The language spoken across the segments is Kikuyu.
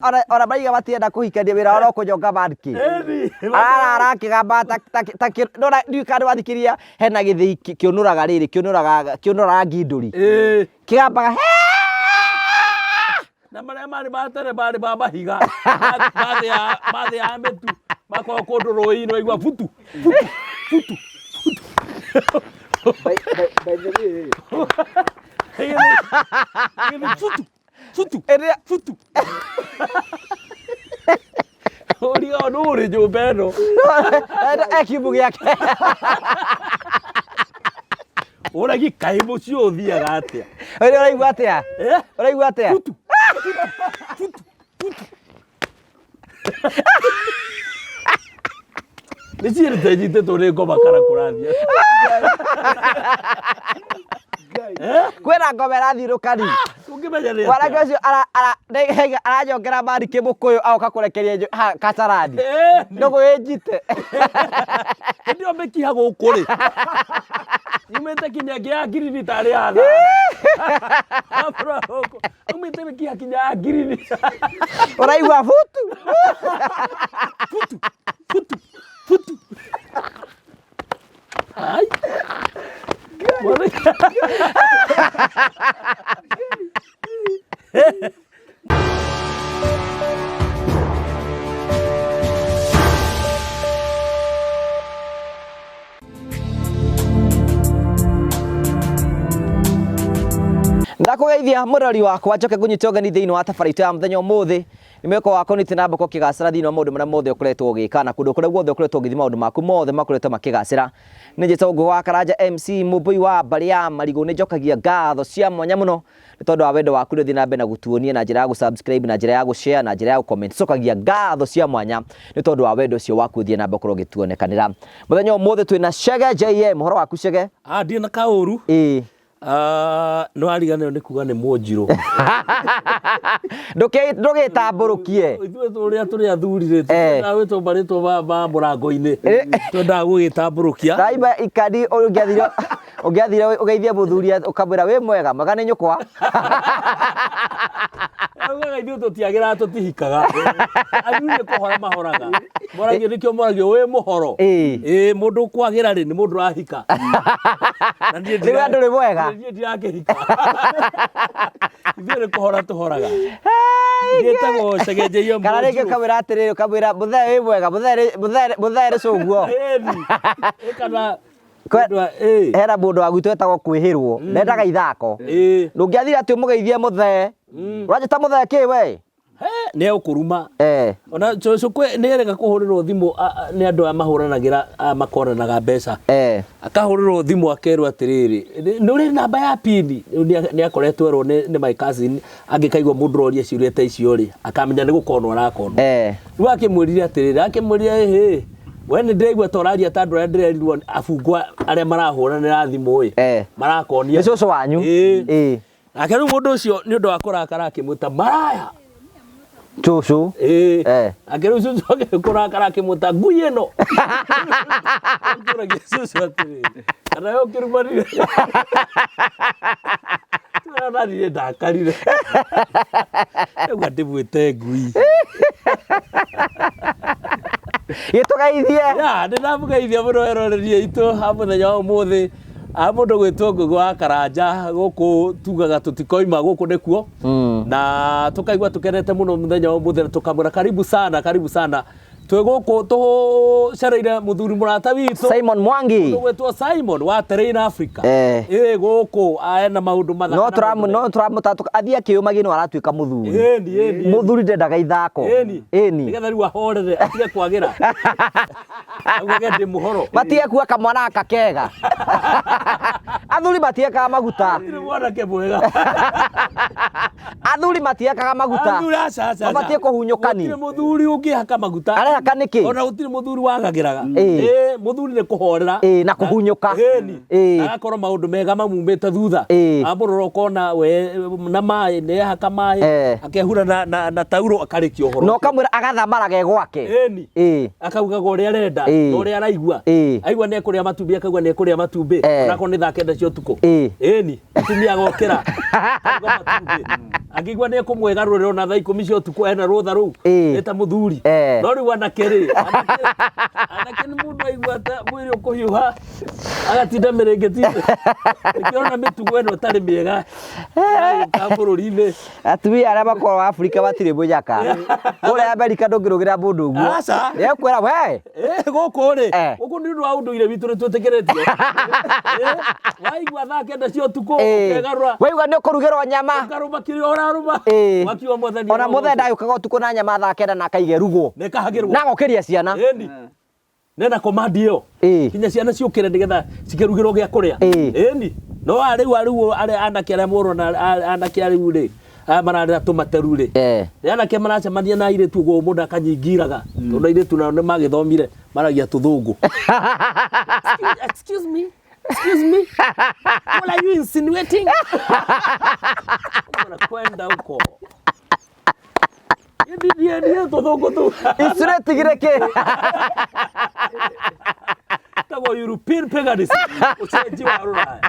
Ona maiga matienda kũhikania wĩra wao no kũnyonga manki. Ararara akĩgamba ta ndona ndiũĩ kana nĩwathikĩrĩria hena gĩthĩi kĩũnũraga rĩrĩ kĩũnũraga kĩũnũraga ngindũri. Kĩgambaga Na marĩa marĩ ma tene marĩ ma mahiga mathĩaga mĩtu makoragwo kũndũ rũĩ-inĩ waigua butu butu butu butu. By the way, Butu butu Ĩrĩa butu. Ũriga nũ ũrĩ nyũmba ĩno. E kiumbu gĩake. Ũragi kaĩ mũciĩ ũthiaga atĩa? Ũrĩa ũraigua atĩa? Eh? Ũraigua atĩa? Butu butu butu. Nĩ ciĩrĩte nyitĩtwo nĩ ngoma kana kũrathiĩ. Kwĩna ngoma ĩrathiũrũkani. Tũngĩmenya nĩ Mwanake atĩa? ũcio aranyongera marikĩ mũkũyũ agoka kũrekeria kacarani. Ndũgũ ĩnjite. Hĩndĩ ĩyo mĩkiha gũkũ rĩ. Yumĩte kinya ĩngĩ ya ngirini tarĩ ya thara. Yumĩte mĩkiha kinya ya ngirini. Ũraigua butu. Butu, butu, butu. Ai. Mwanake. Ndakũgeithia mũrori wakwa njoke ngũnyite ũgeni thĩinĩ wa tabarĩra itũ ya mũthenya ũmũthĩ. Nĩ mwĩhoko wakwa nĩ na mboko ũkĩgacĩra thĩinĩ wa maũndũ marĩa mothe ũkoretwo ũgĩka na kũndũ kũrĩa guothe ũkoretwo ũgĩthiĩ maũndũ maku mothe makoretwo makĩgacĩra. Nĩ njĩtagwo Ngũgĩ wa Karanja MC Mũmbũi wa mbarĩ ya Marigũ. Nĩ njokagia ngatho cia mwanya mũno nĩ tondũ wa wendo waku ũrĩa ũthiĩ na mbere na gũtuonia na njĩra ya gũ-subscribe, na njĩra ya gũ-share, na njĩra ya gũ-comment. Cokagia ngatho cia mwanya nĩ tondũ wa wendo ũcio waku ũthiĩ na mbere gũkorwo ũgĩtuonekanĩra. Mũthenya ũmũthĩ twĩna Chege JM. Ũhoro waku Chege? Ah, ndirĩ na kaũru. Ĩĩ. Ah, nĩ wariganĩrwo nĩ kuga nĩ mũnjirũ. Ndũgĩtambũrũkie. Ithuĩ ũrĩa tũrĩ athuri rĩ, tũtiendaga gwĩtwo marĩtwa ma mũrango-inĩ. Twendaga gũgĩtambũrũkia. Raima ikadi ũngĩathire ũngĩathire ũgeithie mũthuri ũkamwĩra wĩ mwega, mwega nĩ nyũkwa. Augaga ithuĩ tũtiagĩraga tũtihikaga. Athuri nĩ kũhora mahoraga. Moragio nĩkĩo moragio wĩ mũhoro. Ĩĩ mũndũ ũkwagĩra rĩ nĩ mũndũ ũrahika. Na niĩ Rĩu andũ nĩ mwega. Niĩ ndirakĩhika. Ithuĩ nĩ kũhora tũhoraga. Ngĩtagwo Cegenjeio Kana rĩngĩ ũkamwĩra atĩrĩrĩ ũkamwĩra mũthee wĩ mwega, mũthee nĩ cũguo. Ĩni. Kana Hena mũndũ wa gwitũ etagwo kwĩhĩrwo, ndendaga ithako. Ndũngĩathire atĩ ũmũgeithie mũthee. Ũranjĩta mũthee kĩ we? Nĩ egũkũruma. Ona cũcũ nĩ erĩga kũhũrĩrwo thimũ nĩ andũ aya mahũranagĩra aya makoranaga mbeca. Akahũrĩrwo thimũ akerwo atĩrĩrĩ, nĩ ũrĩ namba ya pini? Rĩu nĩ akoretwo erwo nĩ my cousin angĩkaigua mũndũ ũroria ciũria ta icio rĩ, akamenya nĩ gũkonwo arakonwo. Rĩu akĩmwĩrire atĩrĩrĩ, akĩmwĩrire ĩhĩ, we nĩ ndĩraigua ta ũraria ta andũ arĩa ndĩrerirwo abungwa arĩa marahũranĩra thimũ ĩ, marakonia. Nĩ cũcũ wanyu? Ĩĩ. Nake rĩu mũndũ ũcio nĩ ũndũ wa kũrakara akĩmwĩta maraya. Cũcũ. Ĩĩ. Nake rĩu cũcũ kũrakara akĩmwĩta ngui ĩno. Akĩũragia cũcũ atĩrĩrĩ, kana we ũkĩrumanire? Ndathiire ndakarire. Rĩu ndĩmwĩte ngui. Gĩtũgeithie. Ya, nĩndamũgeithia mũno eroreri aitũ a mũthenya wa ũmũthĩ. A mũndũ gwĩtwo Ngũgĩ wa Karanja gũkũ tugaga tũtikoima gũkũ nĩkuo. Na tũkaigua tũkenete mũno mũthenya wa ũmũthĩ na tũkamwĩra karibu sana, karibu sana. Twĩ gũkũ tũcereire mũthuri mũrata witũ Simon Mwangi. Mũndũ gwĩtwo Simon wa Terrain Africa. Ĩ gũkũ ena maũndũ mathaka. No tũramu no tũramũta athiĩ akĩyũmagia no aratuĩka mũthuri. Ĩni ĩni. Mũthuri ndendaga ithako. Ĩni. Ĩni. Nĩgetha rĩu ahorere atige kwagĩra. Augage ndĩ mũhoro. Matige kuua kamwana gaka kega. Athuri matiekaga maguta. Gũtirĩ mwanake mwega. Athuri matiekaga maguta. Athuri aca aca. Mabatie kũhunyũkani. Gũtirĩ mũthuri ũngĩhaka maguta. Arehaka nĩkĩ? Ona gũtirĩ mũthuri wagagĩraga. Ĩĩ mũthuri nĩ kũhorera. Ĩĩ na kũhunyũka. Ĩni. Ĩĩ. Na agakorwo maũndũ mega mamumĩte thutha. Ĩĩ. Amũrora ũkona we na maĩ nĩ ehaka maĩ. Akehura na tauro akarĩkia ũhoro. Na ũkamwĩra agathamaraga e gwake. Ĩni. Ĩĩ. Akaugaga ũrĩa arenda Ĩĩ. na ũrĩa araigua. Ĩĩ. Aigua nĩ ekũrĩa matumbĩ akauga nĩ ekũrĩa matumbĩ. Onakorwo nĩ thaa kenda cia ũtukũ. Ĩĩ. Ĩni. Mũtumia agokĩra. Akaruga matumbĩ. Angĩigua nĩ ekũmwegarũrĩra ona thaa 10 cia ũtukũ ena rũtha rũu Ĩĩ. nĩ ta mũthuri. Eh. No rĩu anake rĩ, anake anake nĩ mũndũ aigua ta mwĩrĩ ũkũhiũha agatinda mĩrĩngĩti-inĩ. Nĩkĩo ũrona mĩtugo ĩno ĩtarĩ mĩega ĩragĩũka bũrũri-inĩ. Atumia arĩa makoragwo Afrika matirĩ mũnyaka. Kũrĩa Amerika ndũngĩrũgĩra mũndũ ũguo. Aca. Nĩekwĩra we. Eh, gũkũ rĩ, Eh. gũkũ nĩ ũndũ wa ũndũire witũ nĩ twĩtĩkĩrĩtio. Eh, waigua thaa 9 cia ũtukũ Ĩĩ. ũkegarũra Waigua nĩ ũkũrugĩrwo nyama. ũkarũma kĩrĩa ũrarũma Ĩĩ. wakiuga mwathani Ona mũthee ndagĩũkaga ũtukũ na nyama thaa 9 na akaige rugwo. na ĩkahagĩrwo Na agokĩria ciana. Ĩni. Nena command ĩyo Ĩĩ. nginya ciana ciũkĩre nĩgetha cikĩrugĩrwo gĩa kũrĩa. Ĩĩ. Ĩni. No rĩu rĩu arĩa anake arĩa mũrona anake a rĩu rĩ aya mararĩra tũmateru rĩ Eh. nĩ anake maracemania na airĩtu ũguo mũndũ akanyingiraga tondũ airĩtu nao nĩ magĩthomire maragia tũthũngũ. Excuse me, excuse me, what are you insinuating? Kwenda huko Ndiĩ ndiĩ tũthũngũ tu Insinuating kĩ? Tagwo European paganism, ũcenji wa rũraya.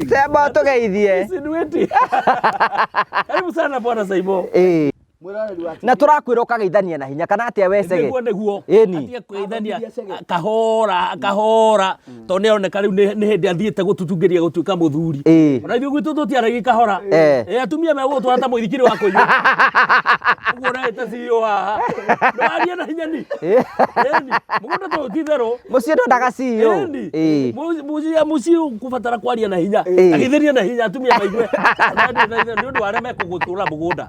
Temba tũgeithie. Insinuating. Karibu sana bwana Saimo. Ĩĩ. Mwĩroreri wa Na tũrakwĩra ũkageithania na hinya kana atĩa we Cege? Nĩguo nĩguo. Ĩni. Atige kũgeithania kahora kahora tondũ nĩ aroneka rĩu nĩ hĩndĩ athiĩte gũtutungĩria gũtuĩka mũthuri. Ĩĩ. Ona ithuĩ gwitũ tũtiaragia kahora. Eh. Ĩ, atumia megũgũtwara ta mũithikiri wa kũiywo. Ũguo ũrehete CEO haha. Ndũraria na hinya ni. Ĩni. Mũgũnda tũyũ ti itherũ. Mũciĩ ndwendaga CEO. Ĩni. Ĩĩ. Mũciĩ ũkũbatara kwaria na hinya. Ĩĩ. Agithĩria na hinya atumia maigue. Nĩ ũndũ wa arĩa mekũgũtũra mũgũnda.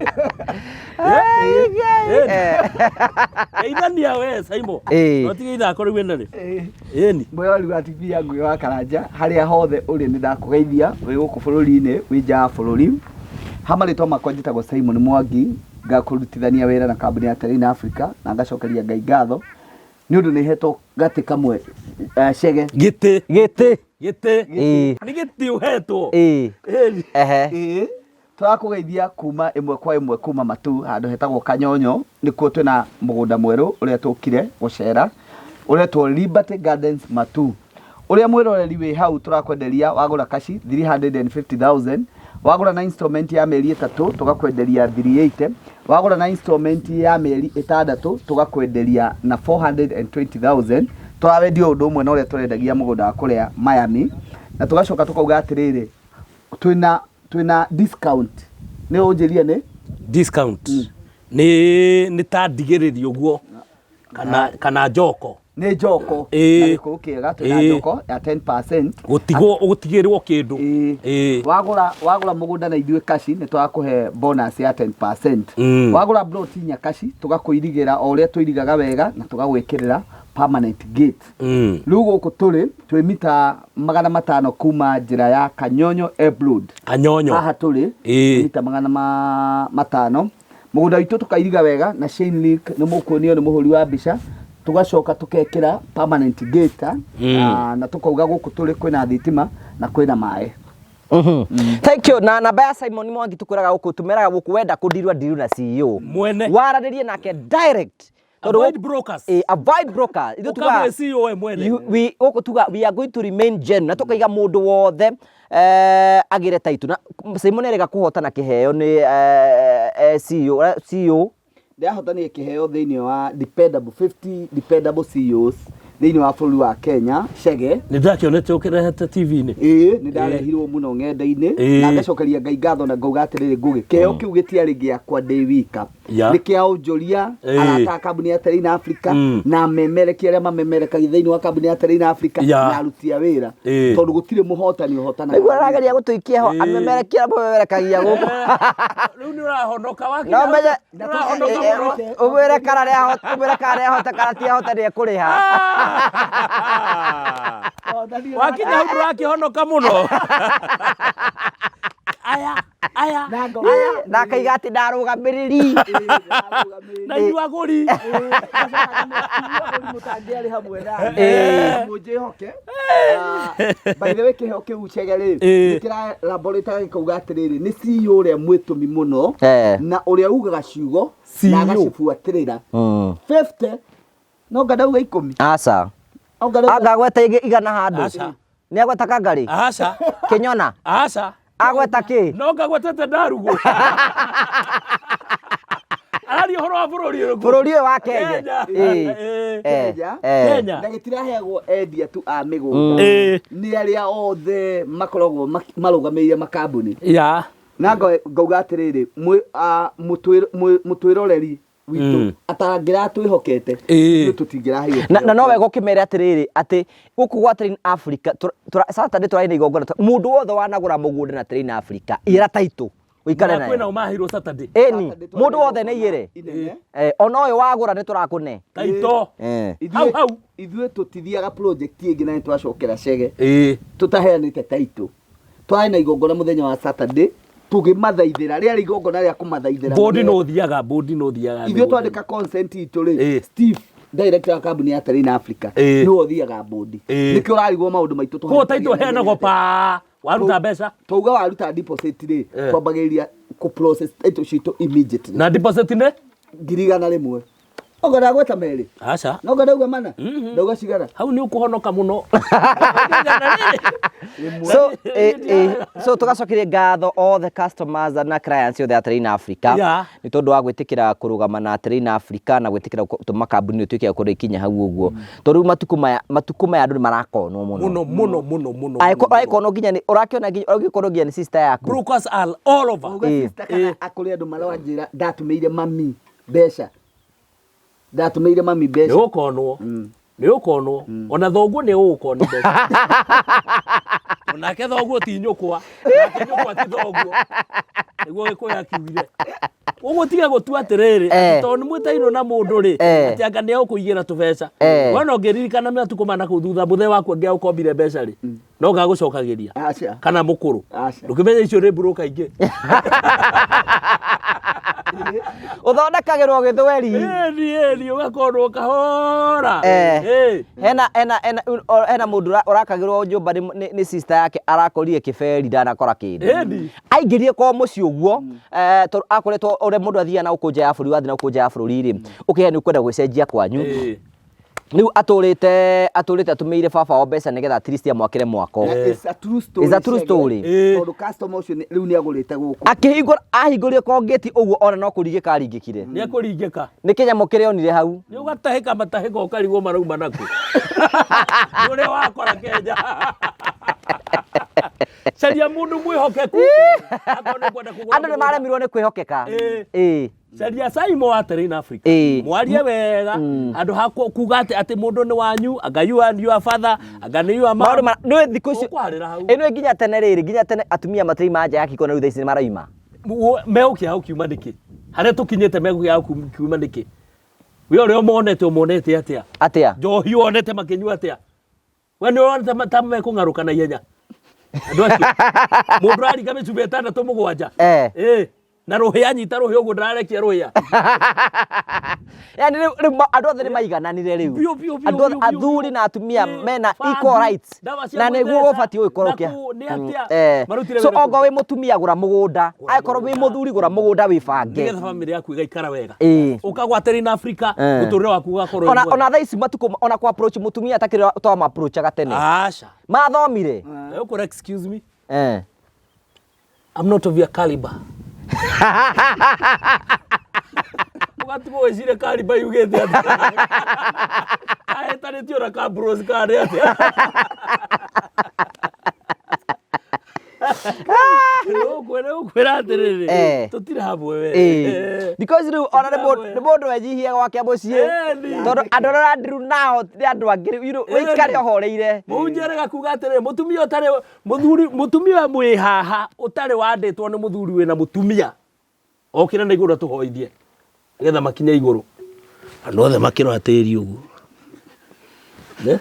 Eh. Geithania we Saimo. Ĩĩ. No tige ithako rĩu ĩno rĩ. Ĩni. Mwĩroreri wa TV ya Ngugi wa Karanja harĩa hothe ũrĩ nĩ ndakũgeithia wĩ gũkũ bũrũri-inĩ wĩ nja wa bũrũri. Ha marĩtwa makwa njĩtagwo Simon Mwangi ngakũrutithania wĩra na kambuni ya Terrain Africa na ngacokeria Ngai ngatho nĩ ũndũ nĩ hetwo gatĩ kamwe Chege. Gĩtĩ. Gĩtĩ. Gĩtĩ. Ĩĩ. Nĩ gĩtĩ ũhetwo. Ĩĩ. Ĩni. Ehe. Ĩĩ. Tũrakũgeithia kuma ĩmwe kwa ĩmwe kuma Matu handũ hetagwo Kanyonyo nĩkuo twĩna mũgũnda mwerũ ũrĩa tũkire gũcera ũretwo Liberty Gardens Matu. Ũrĩa mwĩroreri wĩ hau tũrakwenderia wagũra kaci 350,000 wagũra na installment ya mĩeri 3 tũgakwenderia 380 wagũra na installment ya mĩeri 6 tũgakwenderia na 420,000 tũrawendia ũndũ ũmwe na ũrĩa tũrendagia mũgũnda wa kũrĩa Miami na tũgacoka tũkauga atĩrĩrĩ twĩna discount nĩ ũnjĩrie nĩ Discount. Nĩ ta ndigĩrĩrio ũguo kana njoko. nĩ njoko Ĩĩ. na gĩkũyũ kĩega twĩna Ĩĩ. njoko ya 10% Gũtigwo gũtigĩrwo kĩndũ. Ĩĩ. Ĩĩ. Wagũra mũgũnda na ithuĩ kaci nĩ tũrakũhe bonus ya 10%. Wagũra plot inya kaci tũgakũirigĩra o ũrĩa tũirigaga wega na tũgagwĩkĩrĩra permanent gate. Rĩu gũkũ tũrĩ twĩ mita 500 kuma njĩra ya Kanyonyo Air Road. Kanyonyo. Haha tũrĩ Ĩĩ. mita 500. Mũgũnda witũ tũkairiga wega na chain link nĩ mũkuonio nĩ mũhũri wa mbica tũgacoka tũkekĩra permanent gate na tũkauga gũkũ tũrĩ kwĩna thitima na kwĩna maĩ. Thank you. Na namba ya Simon Mwangi tukwĩraga gũkũ tumeraga gũkũ wenda kũndirwa ndiru na CEO. Mwene. Waranĩrie nake direct. Tondũ Avoid gũkũ- brokers. Avoid broker. Ithuĩ tugaga Ũkamwe CEO we mwene. Gũkũ tuga we are going to remain genuine. Na tũkaiga mũndũ wothe agĩre title. Na Simon erĩga kũhotana kĩheo nĩ CEO, CEO. Ndĩrahotanire kĩheo thĩinĩ wa dependable 50 dependable CEOs thĩinĩ wa bũrũri wa Kenya Chege. Nĩ ndakĩonete ũkĩrehete TV-inĩ. Ĩĩ nĩ ndarehirwo mũno ng'enda-inĩ Ĩĩ. na ngacokeria Ngai ngatho na ngauga atĩrĩrĩ Ngũgĩ kĩheo kĩu gĩtiarĩ gĩakwa ndĩ wika Ya. nĩ kĩa onjoria Ĩĩ. arata a kambuni ya Terrain Africa na memerekia arĩa mamemerekagia thĩinĩ wa kambuni ya Terrain Africa Ya. na aruti a wĩra Ĩĩ. tondũ gũtirĩ mũhotani ũhotanaga. Nĩguo arageria gũtũikia ho Ĩĩ. amemerekia mamemerekagia gũkũ. Rĩu nĩ ũrahonoka wakinya. No menye Nĩ ũrahonoka mũno. ũmwĩre kana nĩahota kana ti ahota nĩekũrĩha. Wakinya hau ndũrakĩhonoka mũno. Aya aya Na akaiga atĩ ndarũgamĩrĩri. na inyuĩ agũri. Mũtangĩarĩ hamwe Ĩĩ. Mũnjĩhoke. By the way kĩheo kĩu Chege rĩ Ĩĩ. nĩ kĩralaborĩtaga gĩkauga atĩrĩrĩ nĩ CEO ũrĩa mwĩtũmi mũno Eh. na ũrĩa ugaga ciugo CEO. na agacibuatĩrĩra 50 no nga ndauga 10 Aca. Anga ndauga Anga agweta igana handũ. Aca. Nĩ agweta kangarĩ. Aca. Kĩnyona. Aca. Agweta kĩ? No ngagwetete ndarugũ. Araria ũhoro wa bũrũri ũrĩkũ? Bũrũri ũyũ wa Kenya. Kenya. Ĩĩ. Ĩĩ. Eh, Kenya. eh. Kenya. Na gĩtiraheagwo endia tu a mĩgũnda. Ĩĩ. Nĩ arĩa othe makoragwo marũgamĩrĩire makambuni. Ya. Na ngauga atĩrĩrĩ, mũtwĩroreri witũ atangĩratwĩhokete, Ĩĩ. ithuĩ tũtingĩraheirwo Na no kĩheo. wega ũkĩmere atĩrĩrĩ atĩ gũkũ gwa Train Africa Saturday tũrarĩ na igongona mũndũ wothe wanagũra mũgũnda na Train Africa ĩra taitũ ũikare Na kwĩna nayo. ũmaheirwo Saturday. Ĩni Saturday twarĩ mũndũ na wothe nĩ igongona iyĩre. inene. Eh, ona ũyũ wagũra nĩ tũrakũne. Taito. Eh. Hau hau. Ithuĩ tũtithiaga project ĩngĩ na nĩtwacokera Chege. Ĩĩ. Tũtaheanĩte taitũ. Twarĩ na igongona mũthenya wa Saturday tũgĩmathaithĩra, rĩarĩ igongona rĩa kũmathaithĩra. Bodi no ũthiaga, bodi no ũthiaga. Ithuĩ twandĩka consent itũ rĩ, Ĩĩ. Steve director wa kambuni ya Terrain Africa Ĩĩ. nĩwe ũthiaga bodi. Ĩĩ. Nĩkĩo ũrarigwo maũndũ maitũ Koguo taitũ heanagwo pa waruta mbeca. Twauga waruta deposit rĩ, Eh. twambagĩrĩria kũ process title citũ immediately. Na deposit nĩ? 100,000. Oga ndagweta merĩ. Aca. Noga ndauga mana. Ndauga cigana. Hau nĩ ũkũhonoka mũno. So so tugacokeria ngatho all the customers na clients othe a Terrain Africa Yeah. nĩ tondũ wa gwĩtĩkĩra kũrũgama na Terrain Africa na gwĩtĩkĩra gũtũma kambuni ĩtuĩke ya gũkorwo ĩkinya hau ũguo. Tondũ rĩu matukũ maya andũ nĩ marakonwo mũno. Mũno mũno mũno mũno. Angĩkorwo nginya nĩ ũrakĩona nginya ũngĩkorwo nginya nĩ sister yaku. Brokers are all over. Auga Ĩĩ. sister kana akũrĩ andũ maranjĩra ndatũmĩire mami mbeca. Ndatũmĩire mami Nĩ mbeca. ũkonwo. Nĩ ũkonwo. Ona thoguo nĩ ũgũkoni mbeca. Onake thoguo ti nyũkwa. Nake nyũkwa ti thoguo. Nĩguo Gĩkũyũ akiugire. Koguo tiga gũtua atĩrĩrĩ, Eh. atĩ tondũ nĩ mwĩtainwo na mũndũ rĩ, Eh. atĩ anga nĩ egũkũigĩra tũbeca. Eh. We no ngĩririkana matukũ ma nakũu thutha mũthee waku angĩagũkombire mbeca rĩ, no gagũcokagĩria. Aca. Kana mũkũrũ. Aca. Ndũkĩmenye icio nĩ mburũka ingĩ. Ũthondekagĩrwo gĩthweri. Ĩni ĩni ũgakonwo kahora. Eh. Ĩ. Hena hena hena hena mũndũ ũrakagĩrwo nyũmba nĩ sister yake arakorire kĩberi ndanakora kĩndũ. Ĩni. Aingĩrire kwa mũciĩ ũguo tondũ akoretwo ũrĩa mũndũ athiaga na gũkũ nja ya bũrũri wathiĩ na gũkũ nja ya bũrũri rĩ ũkĩhe nĩ ũkwenda gwĩcenjia kwanyu. Ĩ. Rĩu atũrĩte atũmĩire baba wao mbeca nĩgetha at least amwakĩre mwako. Na It's a true story. It's a true Chege. story. Ĩĩ. Tondũ customer ũcio rĩu nĩ agũrĩte gũkũ. Akĩhingũra ahingũrire ko ngĩti ũguo ona no kũringĩka aringĩkire. Nĩ ekũringĩka. Nĩ kĩnyamũ kĩrĩa onire hau. Nĩ ũgatahĩka matahĩka ũkarigwo marauma nakũ. Nĩ ũrĩa wakora Kenya. Caria mũndũ mwĩhokeku. Akorwo nĩ ũkwenda kũgũra Andũ nĩ mũgũnda. maremirwo nĩ kwĩhokeka. Ĩĩ. Ĩĩ. Caria Simon wa Terrain Africa. Ĩĩ. Mwarie wega handũ ha kuga atĩ atĩ mũndũ nĩ wanyu, anga you are your father, anga nĩ your mom. Maũndũ ma nĩ thikũ ici Ũkwarĩra hau. ĩno nginya tene rĩrĩ nginya tene atumia matiraima nja ya kiko na rĩu thaa ici nĩ maraima. Megũkĩaga gũkiuma nĩkĩ? Harĩa tũkinyĩte megũkĩaga kiuma nĩkĩ? We ũrĩa ũmonete ũmonete atĩa? Atĩa? Njohi wonete makĩnyua atĩa? We nĩ ũronete ta mekũng'arũka na ihenya? Andũ acio. Mũndũ araringa mĩcuba ĩtandatũ mũgwanja. Eh. Ĩ. Na rũhĩa anyita rũhĩa ũguo ndararekia rũhĩa. Yani rĩu rĩu andũ othe nĩ maigananire rĩu. Biũ, biũ, biũ, Andũ othe biũ, biũ, athuri biũ. na atumia Ĩ, mena bangi, equal rights. ndawa cia Na nĩguo gwĩtheca, gũbatiĩ gũkorwo na kĩa. kũ- nĩ atĩa? Eh. Marutire So wĩra kũ? ongo wĩ mũtumia gũra mũgũnda, angĩkorwo wĩ mũthuri gũra mũgũnda wĩbange. Nĩgetha bamĩrĩ yaku ĩgaikara wega. Ĩ. Ũkagwa Terrain Africa, Eh. mũtũrĩre waku ũgakorwo wĩ Ona mwega. ona thaa ici matukũ ona kwa approach mũtumia atakĩrĩ to approachaga tene. Aca. Mathomire. Ũkũra excuse me. Eh. I'm not of your caliber. Ũgatigwo wĩcire caliber yugĩte atĩa. Ahĩtanĩtio na kabros karĩ atĩa. Ũkwĩra atĩrĩrĩ, Eh. tũtirĩ hamwe we. Ĩĩ. Because rĩu ona nĩ mũndũ wenyihia gwake mũciĩ Ĩni. tondũ andũ arĩa ũrandiru nao nĩ andũ angĩ rĩu ũikare ũhoreire. Mũhunjia arega kuga atĩrĩrĩ, mũtumia ũtarĩ mũthuri, mũtumia mwĩ haha ũtarĩ wandĩtwo nĩ mũthuri wĩna mũtumia okĩra na igũrũ atũhoithie nĩgetha makinye igũrũ. Andũ othe makĩrora tĩri ũguo. Ne?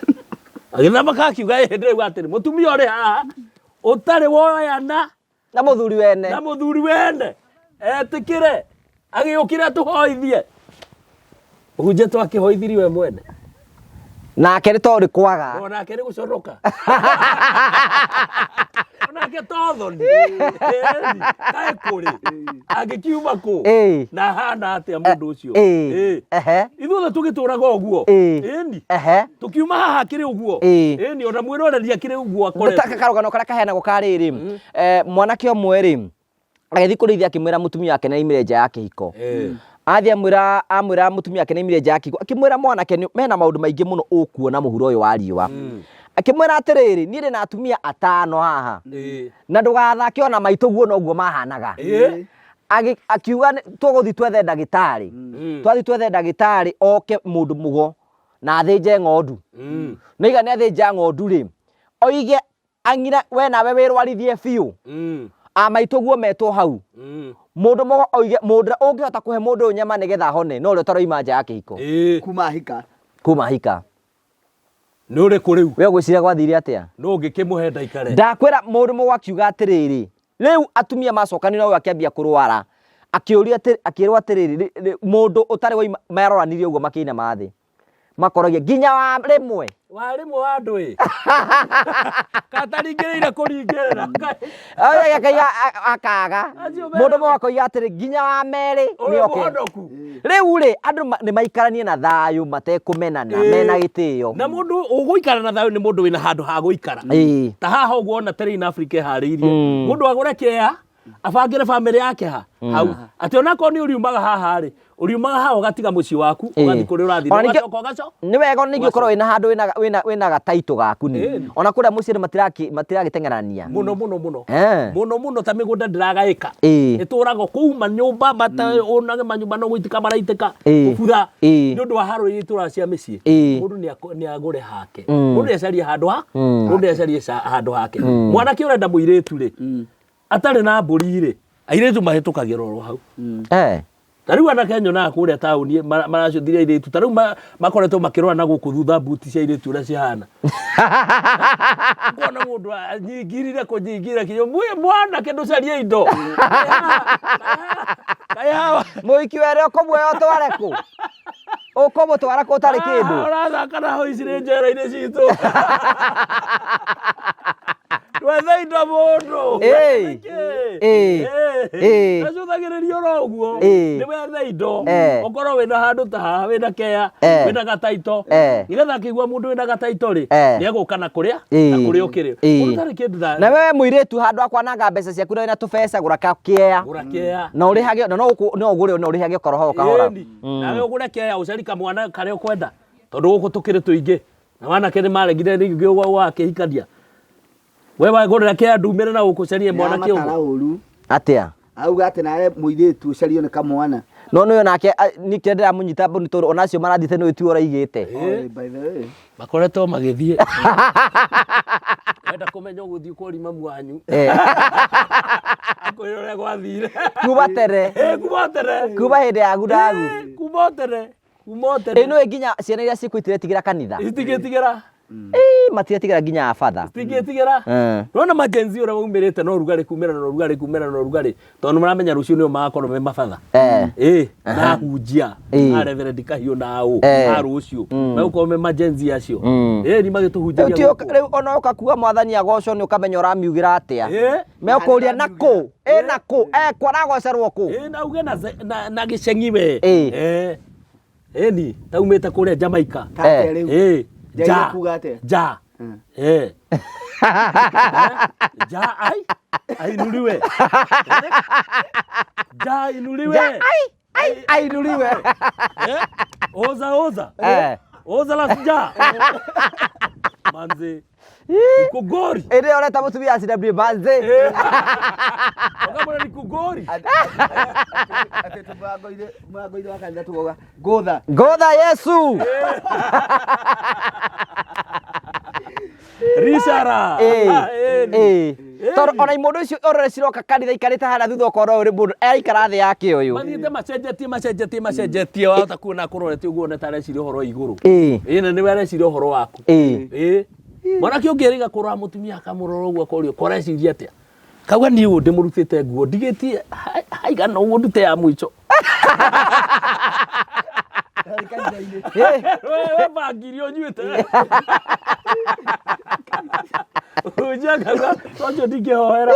Agĩthamaka akiuga ĩhĩ ndĩrauga atĩrĩ, mũtumia ũrĩ haha ũtarĩ woyana Na mũthuri wene. na mũthuri wene etĩkĩre agĩũkĩre atũhoithie. Mũhunjia twakĩhoithirie we mwene. Nake nĩ tondũ nĩ kwaga. Onake nĩ gũconoka. Onake tothoni. Kaĩ kũrĩ. Angĩkiuma kũ? Ĩĩ. Na hana atĩa mũndũ ũcio? Ĩĩ. Ĩĩ. Ehe. Ithuothe tũgĩtũraga ũguo. Ĩĩ. Ĩni. Ehe. Tũkiuma haha akĩrĩ ũguo. Ĩĩ. Ĩni ona mwĩroreri akĩrĩ ũguo akoretwo. Ta karũgano karĩa kaheanagwo ka rĩrĩ mwanake ũmwe rĩ agĩthiĩ kũrĩithia akĩmwĩra mũtumia wake nĩaimire nja ya kĩhiko. Athiĩ amwĩra mũtumia wake nĩaimire nja ya kĩhiko, akĩmwĩra mwanake mena maũndũ maingĩ mũno ũkuona mũhuro ũyũ wa riũa. Akĩmwĩra atĩrĩrĩ, niĩ ndĩ na atumia atano haha na ndũgathake ona maitũ guo noguo mahanaga. Akiuga tũgũthiĩ twethe ndagĩtarĩ. Twathiĩ twethe ndagĩtarĩ oke mũndũ mũgo na athĩnje ng'ondu. Nĩaiga nĩ athĩnja ng'ondu rĩ, oige ang'ira we nawe wĩrwarithie biũ. A maitũ guo metwo hau. Mũndũ mũgo oige mũndũ ũngĩhota kũhe mũndũ ũyũ nyama nĩgetha ahone no ũrĩa ũtaroima nja ya kĩhiko. Kuma hika. Kuma hika. Nĩ ũrĩkũ rĩu? We ũgwĩciria gwathire atĩa? No ũngĩkĩmũhe ndaikare. Ndakwĩra mũndũ mũgo akiuga atĩrĩrĩ, rĩu atumia macokanire ũyũ akĩambia kũrwara. Akĩũria atĩ, akĩrwo atĩrĩrĩ, mũndũ ũtarĩ waima, maroranirie ũguo makĩinama thĩ. Makoragia nginya wa rĩmwe. Wa rĩmwe wa andũ ĩ. Kataringĩrĩire kũringĩrĩra. Oya akaiga akaga. Acio Mũndũ mũgo akoiga atĩrĩ nginya wa merĩ Ũrĩa nĩoke. mũhonoku. Rĩu rĩ andũ nĩ maikaranie na thayũ matekũmenana mena gĩtĩo. Na mũndũ ũgũikara na thayũ nĩ mũndũ wĩna handũ ha gũikara. Ta haha ũguo ona Terrain Africa ĩharĩirie. Mũndũ agũre kĩea abangĩre bamĩrĩ yake ha hau. Atĩ onakorwo nĩ ũriumaga haha rĩ, ũriumaga haha ũgatiga mũciĩ waku, ũgathiĩ kũrĩa ũrathiĩ. Ona ningĩ Ũgacoka ũgacoka. Nĩ wega ningĩ ũkorwo wĩna handũ wĩna gataitũ gaku nĩ. Ona kũrĩa mũciĩ nĩ matiragĩteng'erania. Mũno mũno mũno. Mũno mũno ta mĩgũnda ndĩragaĩka. Ĩtũragwo kũu manyũmba mata onage manyũmba no gũitĩka maraitĩka. Gũbutha. Nĩ ũndũ wa haro iria itũraga cia mĩciĩ. Mũndũ nĩ agũre hake. Mũndũ nĩ acarie handũ ha? Mũndũ nĩ acarie handũ hake. Mwanake ũrenda mũirĩtu rĩ, atarĩ na mbũri rĩ, airĩtu mahĩtũkagĩra oro hau. Ta rĩu anake nyonaga kũrĩa taũni maracũthire airĩtu, ta rĩu makoretwo makĩrora na gũkũ thutha mbuti cia airĩtu ũrĩa cihana. Kuona mũndũ anyingirire kũnyingira kinya mwanake ndũcarie indo. Kaĩ hawa. Mũhiki were ũkũmuoya ũtware kũ? Ũkũmũtwara kũ ũtarĩ kĩndũ? Ũrathaka na hau ici nĩ njera-inĩ citũ. Twethe indo mũndũ. Nacũthagĩrĩria oro ũguo. Nĩ wethe indo. Ũkorwo wĩna handũ ta haha, wĩna kea, wĩna gataito. Nĩgetha akĩigua mũndũ wĩna gataito rĩ, nĩ egũka na kũrĩa, na kũrĩa ũkĩrĩ. Mũndũ ũtarĩ kĩndũ Na wewe mũirĩtu handũ ha kwananga mbeca ciaku na wĩna tũbeca, gũra kea. Gũra kea. Na ũrĩhage, na no ũgũre na ũrĩhage o kahora kahora. Nawe ũgũre kea, ũcarie kamwana karĩa ũkwenda. Tondũ gũkũ tũkĩrĩ tũingĩ. Na wanake nĩ maregire rĩngĩ wakĩhikania. We wagũrĩra kĩa ndumĩre na gũkũcaria mwanake ũguo. Ũru. Atĩa? Auga atĩ nawe mũirĩtu ũcario nĩ kamwana. No nĩyo nake nĩkĩo ndĩramũnyita mbaru tondũ ona acio marathiĩte nĩwe tu ũraigĩte. By the way. Makoretwo magĩthiĩ. Wenda kũmenya ũgũthiĩ kũria mamu wanyu. Akwĩra ũrĩa gwathire. Kuma tene. Kuma tene. Kuma hĩndĩ ya gudagu. Kuma tene. Kuma tene. Ĩ nĩũĩ nginya ciana iria ciĩkuo itiretigĩra kanitha. Itingĩtigĩra. Matiretigĩra nginya batha. Itingĩtigĩra. Nĩwona ma Gen Z ũrĩa maumĩrĩte na ũrugarĩ kumĩra na ũrugarĩ kumĩra na ũrugarĩ tondũ nĩmaramenya rũciũ nĩo magakorwo me mabatha. Na ahunjia, a Reverend Kahiũ na ũ, a rũciũ. Megũkorwo me ma Gen Z acio. Nĩ magĩtũhunjagia gũkũ. Rĩu ona ũka kuga mwathani agocwo nĩ ũkamenya ũramiugĩra atĩa. Megũkũria na kũ? Na kũ? Kũ aragocerwo kũ? Na uge na gĩceng'i we. Ĩni, taumĩte kũrĩa Jamaica. Ja. Ja. Ja ai ainuliwe. Ja ainuliwe. Ja ai ai ainuliwe. Oza oza. Oza la ja. Manze. Kugori. Ĩrĩa ũreta mũtumia CW manze. Ũkamwĩra ni kugori. Atĩ mũrango-inĩ wa kanitha tũgauga ngũtha. Ngũtha Yesu. Ricara. Tondũ ona imũndũ icio ũrore ciroka kanitha ikarĩte harĩa thutha ũkona ũyũ nĩ mũndũ araikara thĩ yake ũyũ. Mathiĩte macenjetie macenjetie macenjetie wahota kuona akũrorete ũguo one ta areciria ũhoro wa igũrũ. Na nĩwe areciria ũhoro waku. Mwanake ũngĩ erĩga kũrora mũtumia akamũrora ũguo akorio ko areciria atĩa. Kauga niĩ ũyũ ndĩmũrutĩte nguo ndigĩtie haigana ũguo ndute ya mũico. We bangi iria ũnyuĩte. Mũhunjia akauga ũcio ndingĩhoera.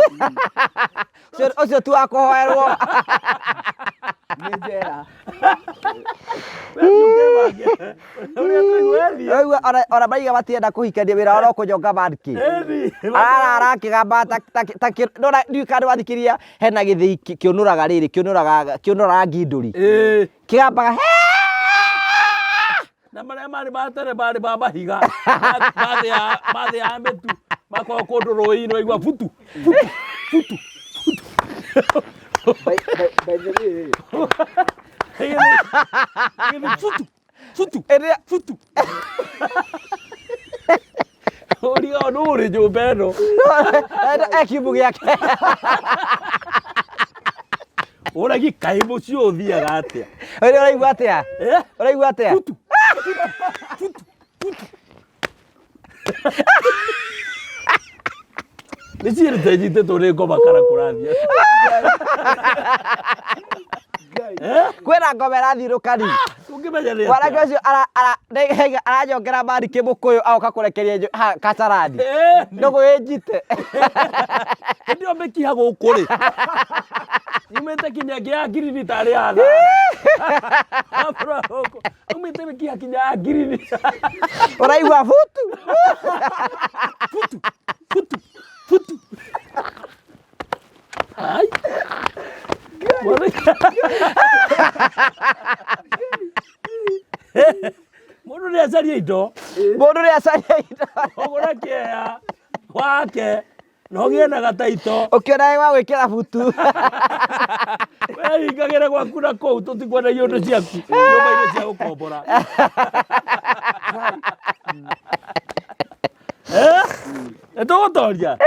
Ũcio ũcio ti wa kũhoerwo. Nĩ njera. Ũrĩa tũigua thiĩ. Ũraigua ona ona maiga matienda kũhikania wĩra wao no kũnyonga mandki. Ĩni. Arara akĩgamba ta ta ta ndona ndiũĩ kana nĩwathikĩrĩria hena gĩthĩi kĩũnũraga rĩrĩ kĩũnũraga kĩũnũraga ngindũri. Ĩĩ. Kĩgambaga Na marĩa marĩ ma tene marĩ ma mahiga. Mathĩa mathĩa mĩtu. Makorwo kũndũ rũĩ-inĩ waigua butu. Butu. Butu. By, by, by the way, Gĩthĩ butu. Butu. Ĩrĩa Butu. Ũriga nũ ũrĩ nyũmba ĩno. e kiumbu gĩake. Ũragi kaĩ mũciĩ ũthiaga atĩa? Ũrĩa ũraigua atĩa? Eh? Ũraigua atĩa? Butu. Butu. Butu. Nĩ ciĩrĩte nyitĩtwo nĩ ngoma kana kũrathiĩ. Ngai. Eh? Kwĩna ngoma ĩrathiũrũkani. Tũngĩmenya nĩ Mwanake atĩa? ũcio ara ara ndaiga aranyongera mari kĩmũkũyũ agoka kũrekeria ha kacarani. Eh, Ndũgũ ĩnjite. Hĩndĩ ĩyo mĩkiha gũkũ rĩ. Yumĩte kinya ĩngĩ ya ngirini tarĩ ya thara. Yumĩte mĩkiha kinya ya ngirini. Ũraigua butu. Butu, butu, butu. Ai. Mũndũ nĩ acaria indo. Mũndũ nĩ acaria indo. Ũgũre kĩea wake na ũgĩe na gataito. Ũkĩona wĩ wa gwĩkĩra butu. Wehingagĩre gwaku na kũu tũtikwendagia indo ciaku nyũmba-inĩ cia gũkombora. Eh? Nĩtũgũtoria?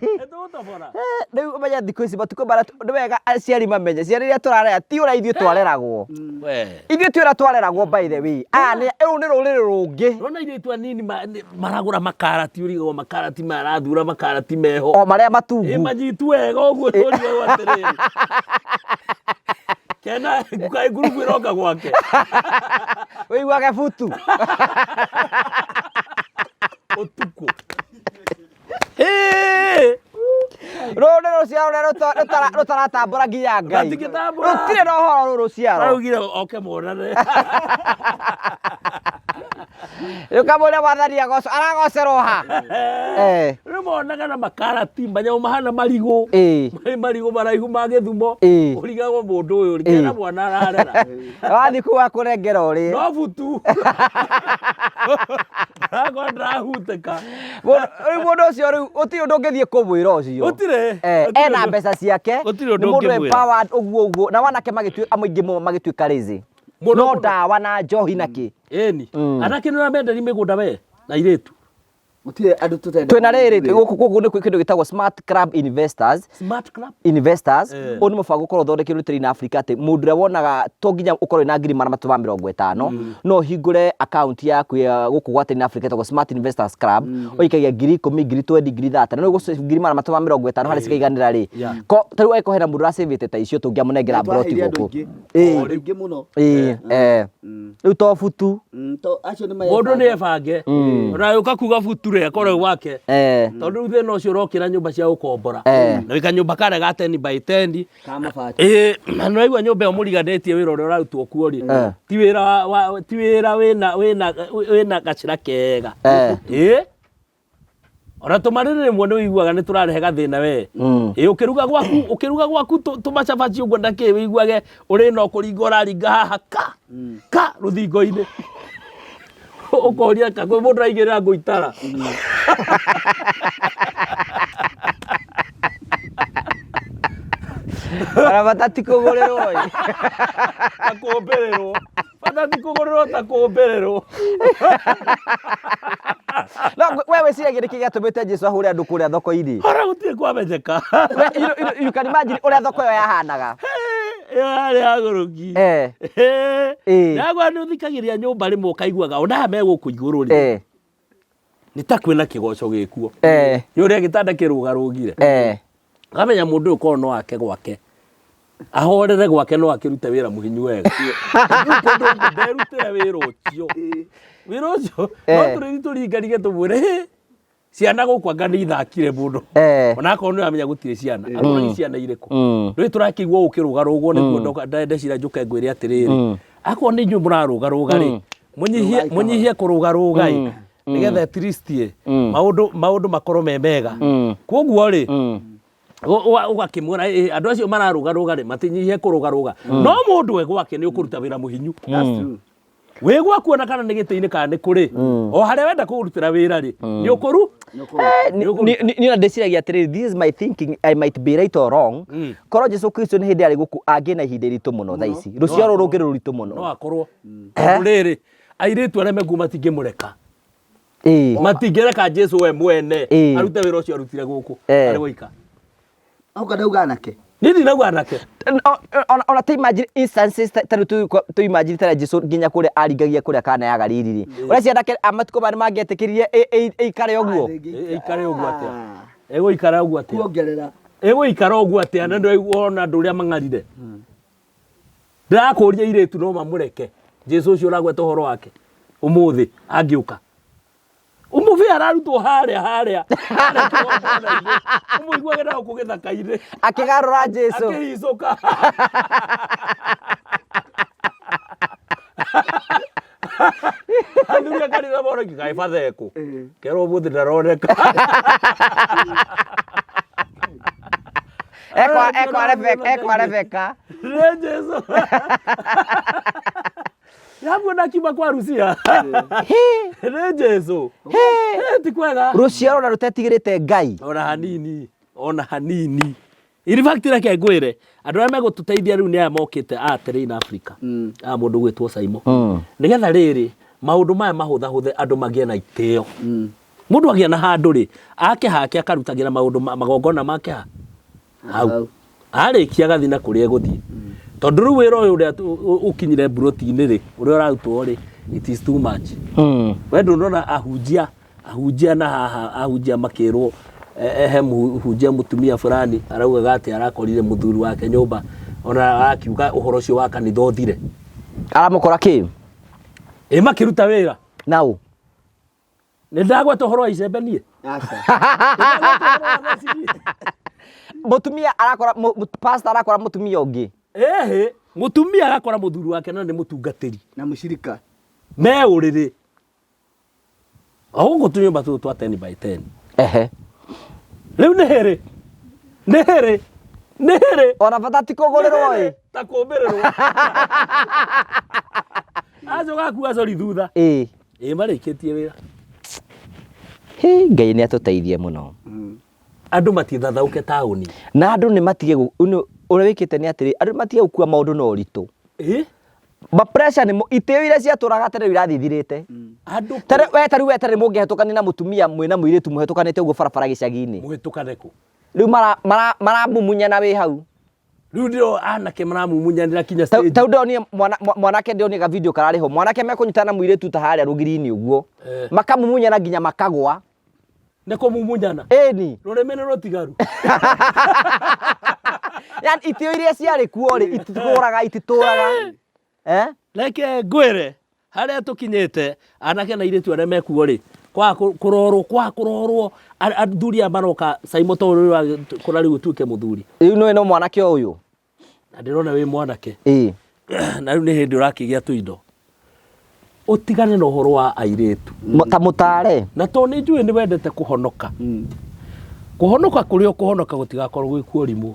Nĩtũgũtobora? Rĩu ũmenye thikũ ici matukũ marĩa nĩ wega aciari mamenye ciana iria tũrarera ti ũrĩa ithuĩ twareragwo. We. Ithuĩ ti ũrĩa twareragwo by the way. Aya nĩ rũu nĩ rũrĩrĩ rũngĩ. Rona airĩtu anini maragũra makarati ũrigagwo makarati marathura makarati meho. O marĩa Ĩ matungu. manyitu wega ũguo ũrigagwo atĩrĩrĩ. Kena kaĩ ngurubu ĩroka gwake. Wĩiguage butu. Ũtukũ. Ĩĩ! Rũrũ nĩ rũciaro rũrĩa rũtaratambũra nginya Ngai. Matingĩtambũra. Rũtirĩ na ũhoro rũrũ rũciaro. Araugire oke monane. Rũkamwĩra mwathani agoco aragocerwo ha? Eh. Rĩu monaga na makarati manyamũ mahana marigũ. Ĩĩ. Marĩ marigũ maraihu ma gĩthumo. Ĩĩ. Ũrigagwo mũndũ ũyũ rĩ, kena mwana ararera. Wathiĩ kũu akũrengera ũrĩe. No butu. Akorwo ndarahutĩka. Rĩu mũndũ ũcio rĩu gũtirĩ ũndũ ũngĩthiĩ kũmwĩra ũcio. Gũtirĩ. Eh, Gũtirĩ ena ũndũ. mbeca ciake. Gũtirĩ ũndũ Nĩ mũndũ ũngĩmwĩra. empowered ũguo ũguo. Na wanake magĩtuĩka amwe aingĩ mũno magĩtuĩka lazy. Mũno No mũno. ndawa na njohi na kĩ. Ĩni. Anake nĩ ũramenderi mĩgũnda we na airĩtu. Gũtirĩ andũ tũtenda. Twĩna rĩrĩ gũkũ gũkũ nĩ kĩndũ gĩtagwo Smart Club Investors. Smart Club. Investors Eh. ũyũ nĩ mũbango ũkorwo ũthondekeirwo nĩ Train Africa atĩ mũndũ ũrĩa wonaga to nginya ũkorwo wĩna ngiri magana matatũ ma mĩrongo ĩtano no ũhingũre account yaku ya gũkũ gwa Train Africa ĩtagwo Smart Investors Club ũikagia ngiri ikũmi ngiri twendi ngiri thate na rĩu ngiri magana matatũ ma mĩrongo ĩtano harĩa cikaiganĩra rĩ Yeah. ko ta rĩu angĩkorwo hena mũndũ ũracĩvĩte ta icio tũngĩamũnengera mburoti Twaheire andũ gũkũ aingĩ. Ĩĩ. Andũ aingĩ mũno. Ĩĩ, eh. Rĩu to butu To acio nĩ Mũndũ nĩ ebange. Ona yũka kuga butu rĩ akorwo gwake. Eh. Tondũ rĩu thĩna ũcio ũrokĩra nyũmba cia gũkombora. Eh. Na wĩ kanyũmba karĩa ga 10 by 10. Ka mabati. Ĩĩ, na nĩ waigua nyũmba ĩyo mũriganĩtie wĩra ũrĩa ũrarutwo kuo rĩ. Eh. Ti wĩra ti wĩra wĩna wĩna wĩna gacĩra kega. Eh. Ĩĩ. Ona tũmarĩrĩ rĩmwe nĩ ũiguaga nĩ tũrarehe gathĩna we. Ĩĩ ũkĩruga gwaku ũkĩruga gwaku tũmacabaci ũguo na kĩ ũiguage ũrĩ no kũringa ũraringa haha ka ka rũthingo-inĩ. Ũkoria ka kwĩ mũndũ araigĩrĩra ngũ itara. Ona bata ti kũgũrĩrwo ĩ. Ta kũmbĩrĩrwo. Bata ti kũgũrĩrwo ta kũmbĩrĩrwo. No we wĩciragia nĩkĩ gĩatũmĩte Jesu ahũre andũ kũrĩa thoko-inĩ? Ona gũtirĩ kwamenyeka. We, you can imagine ũrĩa thoko ĩyo yahanaga. Ĩyo yarĩ ya gũrũki. Eh. Eh. Ndagwa nĩ ũthikagĩrĩria nyũmba rĩmwe ũkaiguaga ona aya me gũkũ igũrũ rĩ. Eh. Nĩ ta kwĩna kĩgoco gĩkuo. Eh. Nĩ ũrĩa gĩtanda kĩrũgarũgire. Eh. Ũkamenya mũndũ ũyũ korwo no ake gwake. Ahorere gwake no akĩrute wĩra mũhinyu wega. Rĩu kũndũ ũguo nderutĩre wĩra ũcio. Wĩra ũcio no Eh. tũrĩthi tũringarige tũmwĩre hĩ. Ciana gũkũ anga nĩ ithakire mũno. Onakorwo nĩ ũramenya gũtirĩ ciana, akorwo nĩ ciana irĩkũ. Rĩu tũrakĩigua ũkĩrũgarũgwo nĩguo ndecira njũke ngwĩre atĩrĩrĩ, akorwo nĩ inyuĩ mũrarũgarũga rĩ, mũnyihie mũnyihie kũrũgarũga ĩ, nĩgetha at least ĩ, maũndũ maũndũ makorwo me mega. Koguo rĩ, ũgakĩmwĩra "Ĩ, andũ acio mararũgarũga rĩ, matinyihie kũrũgarũga. No mũndũ we gwake nĩ ũkũruta wĩra mũhinyu. That's true. Wĩ gwaku ona kana nĩ gĩtĩ-inĩ kana nĩ kũrĩ, o harĩa wenda kũrutĩra wĩra rĩ, nĩ ũkũru Niĩ ona ndĩciragia atĩrĩrĩ, this is my thinking, I might be right or wrong. Korwo Jesu Kristo nĩ hĩndĩ arĩ gũkũ angĩ na ihinda iritũ mũno thaa ici, rũciaro rũngĩ rũritũ No mũno. akorwo tondũ rĩrĩ, airĩtu arĩa mekuo matingĩmũreka, matingĩreka Jesu we mwene arute wĩra ũcio arutire gũkũ arĩ woika. Auga ndauga anake. Niĩ ndinauga anake. Ona ta imagine instances ta rĩu tu imagine ta Jesu nginya kũrĩa aringagia kũrĩa Kana ya Galili rĩ, ũreciria anake a matukũ maya nĩmangĩetĩkĩrire ĩikare ũguo? Ĩikare ũguo atĩa? Ĩgũikara ũguo atĩa? Kuongerera. Ĩgũikara ũguo atĩa? Na nĩ wona andũ ũrĩa mang'arire. Ndĩrakũria airĩtu no mamũreke Jesu ũcio ũragweta ũhoro wake ũmũthĩ angĩũka. Ũmũthĩ ararutwo harĩa harĩa harĩa kĩgongona-inĩ, ũmũiguage na gũkũ gĩthaka-inĩ akĩgarũra Jesu akĩhicũka. Athuri a kanitha mona kaĩ bathekũ kerwo ũmũthĩ ndaroneka. Ekwa ekwa Rebeka, ekwa Rebeka. Nĩ Jesu. Yamuona akiuma kwa Rusia. Nĩ Jesu. Ti kwega. Rũciaro na rũtetigĩrĩte Ngai. Ona hanini, ona hanini. In fact reke ngwĩre, andũ arĩa megũtũteithia rĩu nĩ aya mokĩte a Terrain Africa. Aya mũndũ gwĩtwo Saimo. Nĩgetha rĩrĩ, maũndũ maya mahũthahũthe andũ magĩe na itĩo. Mũndũ agĩa na handũ rĩ, ake hake akarutagĩra maũndũ magongona make ha? Hau. Arĩkia agathiĩ na kũrĩa egũthiĩ. Tondũ rĩu wĩra ũyũ ũrĩa ũkinyire mburoti-inĩ rĩ, ũrĩa ũrarutwo rĩ, it is too much. We ndũnona ahunjia, ahunjia na haha, ahunjia makĩrwo, he mũhunjia mũtumia fulani araugaga atĩ arakorire mũthuri wake nyũmba, ona arakiuga ũhoro ũcio wa kanitha ũthire. Aramũkora kĩ? Ĩ makĩruta wĩra. Na ũ? Nĩ ndagweta ũhoro wa icembe niĩ? Aca. Mũtumia arakora, pastor arakora mũtumia ũngĩ. Ĩhĩ, mũtumia agakora mũthuri wake na nĩ mũtungatĩri. Na mũcirika. Me ũrĩrĩ. O gũkũ tũnyũmba tũtũ twa 10 by 10. Rĩu nĩ hĩrĩ. Nĩ hĩrĩ. Nĩ hĩrĩ. Ona bata ti kũgũrĩrwo ĩ. Ta kũmbĩrĩrwo. Acoka akua cori thutha. Ĩ marĩkĩtie wĩra. Hĩ, Ngai nĩ atũteithie mũno. Andũ matithathaũke taũni. Na andũ nĩ matige ũrĩa wĩkĩte nĩ atĩrĩ, andũ nĩ matige gũkua maũndũ na ũritũ. Ma pressure nĩ itĩo iria ciatũraga tene rĩu irathiĩ ithirĩte. Andũ Tene, we ta rĩu we tene mũngĩhetũkania na mũtumia mwĩna mũirĩtu mũhetũkanĩte ũguo barabara gĩcagi-inĩ. Mũhetũkane kũ? Rĩu maramumunyana wĩ hau. Rĩu ndĩro anake maramumunyanĩra kinya stage. Tau ndĩronire mwanake ndĩronire ga video kararĩ ho. Mwanake mekũnyitana na mũirĩtu ta harĩa rũgiri-inĩ ũguo. Makamumunyana nginya makagwa. Nĩ kũmumunyana. Ĩni. Rũrĩmĩ nĩ rũtigaru. Yaani itĩo iria ciarĩ kuo rĩ, ititũraga, ititũraga. Reke ngwĩre harĩa tũkinyĩte anake na airĩtu arĩa mekuo rĩ, kwaga kũrorwo, kwaga kũrorwo, athuri aya maroka Saimo to ũrĩa ũrakũra rĩu ũtuĩke mũthuri. Rĩu nĩũĩ no mwanake o ũyũ. Na ndĩrona wĩ mwanake. Na rĩu nĩ hĩndĩ ũrakĩgĩa tũindo. Ũtigane na ũhoro wa airĩtu. Ta mũtare. Na tondũ nĩ njũĩ nĩ wendete kũhonoka. Kũhonoka kũrĩa ũkũhonoka gũtigakorwo gwĩ kuorimũ.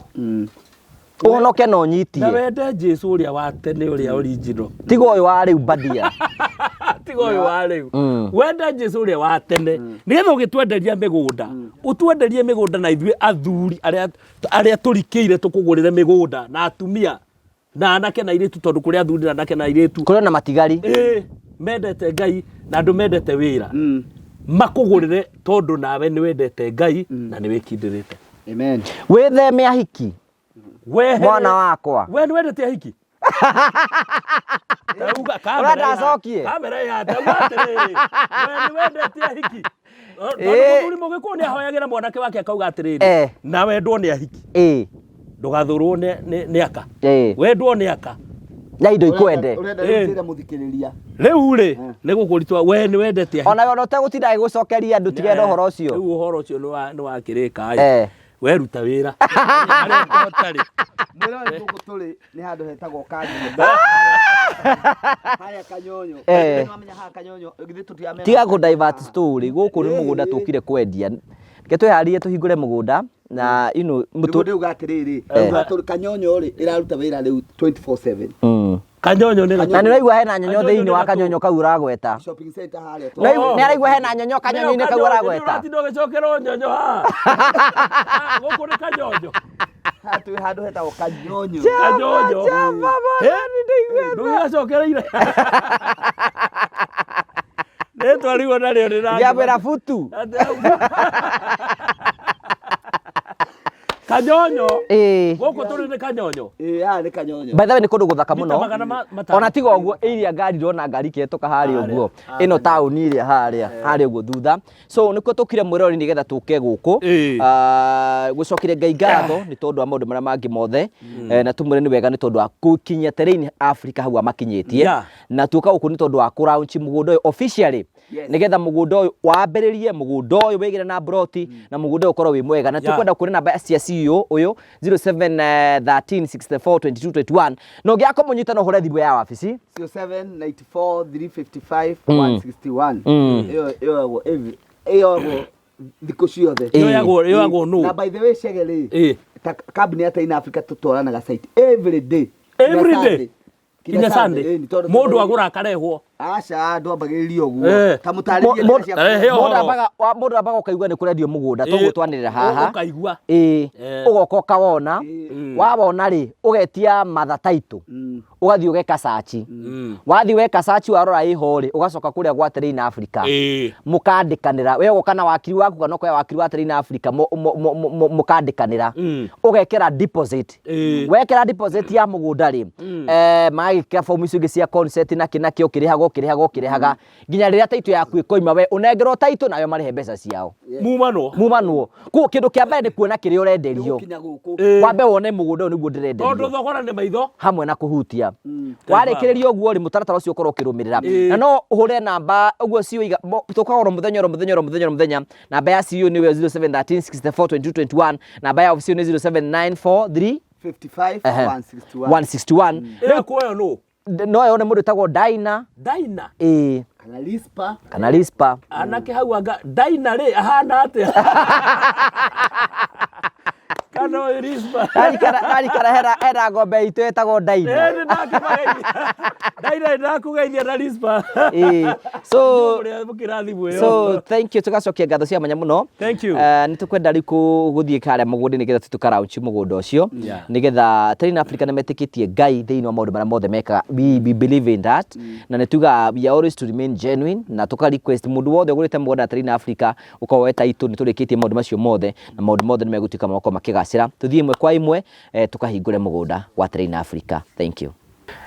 Ũhonoke na ũnyitie. Na wende Jesu ũrĩa wa tene ũrĩa original. Tiga ũyũ wa rĩu mbadia. Tiga ũyũ wa rĩu. Wende Jesu ũrĩa wa tene. Nĩgetha ũgĩtwenderia mĩgũnda, ũtwenderie mĩgũnda na ithuĩ athuri arĩa tũrikĩire tũkũgũrĩre mĩgũnda na atumia na anake na airĩtu, tondũ kũrĩ athuri na anake na airĩtu. Kũrĩ na matigari. Ĩĩ, mendete Ngai na andũ mendete wĩra. Makũgũrĩre tondũ nawe nĩ wendete Ngai na nĩ wĩkindĩrĩte. Amen. Wĩtheme ahiki. Wehere. Mwana wakwa. We nĩ wendete ahiki? Tauga, kamera Ũrenda ĩha- acokie? kamera ĩha, tauga atĩrĩrĩ, we nĩ wendete ahiki? Tondũ mũthuri mũgĩkũyũ nĩ ahoyagĩra mwanake wake akauga atĩrĩrĩ, na wendwo nĩ ahiki. Ndũgathũrwo nĩ aka. Wendwo nĩ aka. Na indo ikwende. Ũrenda rĩu njĩre mũthikĩrĩria. Rĩu rĩ, nĩ gũkũritũha we nĩ wendete ahiki. Ona we ona ũtegũtinda agĩgũcokeria andũ tigenda ũhoro ũcio. Rĩu ũhoro ũcio nĩ wakĩrĩka ĩ. We ruta wĩra. Harĩa ũkũhota rĩ. Mwĩrore gũkũ tũrĩ nĩ handũ hetagwo Kanyonyo. Harĩa Kanyonyo. Nĩwamenya haha Kanyonyo, githĩ tũtiramenya. Tiga kũ divert story, gũkũ nĩ mũgũnda tũkire kwendia. Reke twĩharĩrie tũhingũre mũgũnda na you know Nĩguo ndĩuga atĩrĩrĩ, tũrĩ Kanyonyo rĩ, ĩraruta wĩra rĩu 24/7. Kanyonyo nĩ Na nĩ ũraigua hena nyonyo thĩinĩ wa kanyonyo kau ũragweta. Shopping center harĩa. Nĩ araigua hena nyonyo kanyonyo-inĩ kau ũragweta. Ũratinda ũgĩcokera nyonyo haha. Gũkũ nĩ kanyonyo. Haha twĩ handũ hetagwo Kanyonyo. Kanyonyo. Ndũgĩgacokereire. Rĩtwa rĩu ona rĩo rĩra. Ngĩambĩra butu. Kanyonyo. Ĩĩ. Gũkũ tũrĩ nĩ kanyonyo. Ĩĩ, haha nĩ Kanyonyo. By the way nĩ kũndũ gũthaka Mita mũno. 500. Ona tiga ũguo ĩrĩa ngari ndĩrona ngari ikĩhetũka harĩa ũguo. Ĩno taũni ĩrĩa harĩa harĩa ũguo thutha. So nĩkuo tũkire mwĩrori nĩgetha tũke gũkũ. Gũcokeria Ngai ngatho nĩ tondũ wa maũndũ marĩa mangĩ mothe. Na tũmwĩre nĩ wega nĩ tondũ wa gũkinyia Terrain Africa hau amakinyĩtie. Na tuoka gũkũ nĩ tondũ wa kũ launch mũgũnda ũyũ officially. Nĩgetha mũgũnda ũyũ wambĩrĩrie, mũgũnda ũyũ wĩgĩre na broti, na mũgũnda ũyũ ũkorwo wĩ mwega. Na tũkwenda kuona namba cia CEO ũyũ 07 13 64 22 21. Na ũngĩaga kũmũnyita no ũhũre thimũ ya wabici 07 94 355 161. Ĩyo ĩyoyagwo every ĩyoyagwo thikũ ciothe. Ĩyoyagwo ĩyoyagwo nũ? Na by the way Chege rĩ, ta kambuni ya Terrain Africa tũtwaranaga site every day. Every day? Kinya Sunday. Mũndũ agũra akarehwo. Aca, ndwambagĩrĩria ũguo. Ta mũtarĩrie njĩra cia Rehe Mũndũ ũhoro. ambaga mũndũ ambaga ũkaigua nĩ kũrendio mũgũnda, toguo twanĩrĩra haha. Ũkaigua. Ĩĩ, ũgoka ũkawona. Wawona rĩ, ũgetia mother title. Ũgathiĩ ũgeka search. Wathiĩ weka search warora ĩho rĩ, ũgacoka kũrĩa gwa Terrain Africa. Mũkandĩkanĩra. We ũgoka na wakiri waku kana ũkoya wakiri wa Terrain Africa mũkandĩkanĩra. Ũgekĩra deposit. Wekĩra deposit ya mũgũnda rĩ, magagĩkĩra form icio ingĩ cia consent na kĩ na kĩ, ũkĩrĩhaga ũkĩrĩhaga ũkĩrĩhaga nginya rĩrĩa title yaku ĩkoima, we ũnengerwo title nayo marĩhe mbeca ciao. Mumanwo. Mumanwo. Koguo kĩndũ kĩa mbere nĩ kuona kĩrĩa ũrenderio. Gũkinya gũkũ. Wambe wone mũgũnda ũyũ nĩguo ndĩrenderio. Tondũ thogora nĩ maitho. Hamwe na kũhutia. Warĩkĩrĩria ũguo rĩ, mũtaratara ũcio ũkorwo ũkĩrũmĩrĩra. Na no ũhũre namba ũguo CEO iga, tũkoragwo oro mũthenya oro mũthenya oro mũthenya oro mũthenya. Namba ya CEO nĩwe 07 13 64 22 21. Namba ya office nĩ 07 9 4 3 55 161. 161. Ĩyo kuoyo nũ? No yone mũndũ ũtagwo Daina. Daina. Ĩĩ. Kana Lispa. Kana Lispa. Anake hau anga Daina rĩ ahana atĩa? Kana ũyũ Lispa. Ndarikara hena ng'ombe itũ ĩtagwo Daina. Ĩĩ nĩndakĩmageithia. Daina nĩndakũgeithia na Lispa. Ĩĩ. So Ũrĩa mũkĩra thimũ ĩyo. So thank you, tugacokia ngatho cia mwanya mũno. Thank you. Nĩ tũkwenda rĩu gũthiĩ karĩa mũgũnda nĩgetha tũkaraunchi mũgũnda ũcio. Nĩgetha Terrain Africa nĩ metĩkĩtie Ngai thĩinĩ wa maũndũ marĩa mothe mekaga. We believe in that. Na nĩ tugaga we are always to remain genuine na tũka request mũndũ wothe ũgũrĩte mũgũnda na Terrain Africa ũkorwo we title nĩ tũrĩkĩtie maũndũ macio mothe na maũndũ mothe nĩ megũtuĩka magokorwo makĩgacĩra. Tũthiĩ ĩmwe kwa ĩmwe tũkahingũre mũgũnda wa Terrain Africa. Thank you.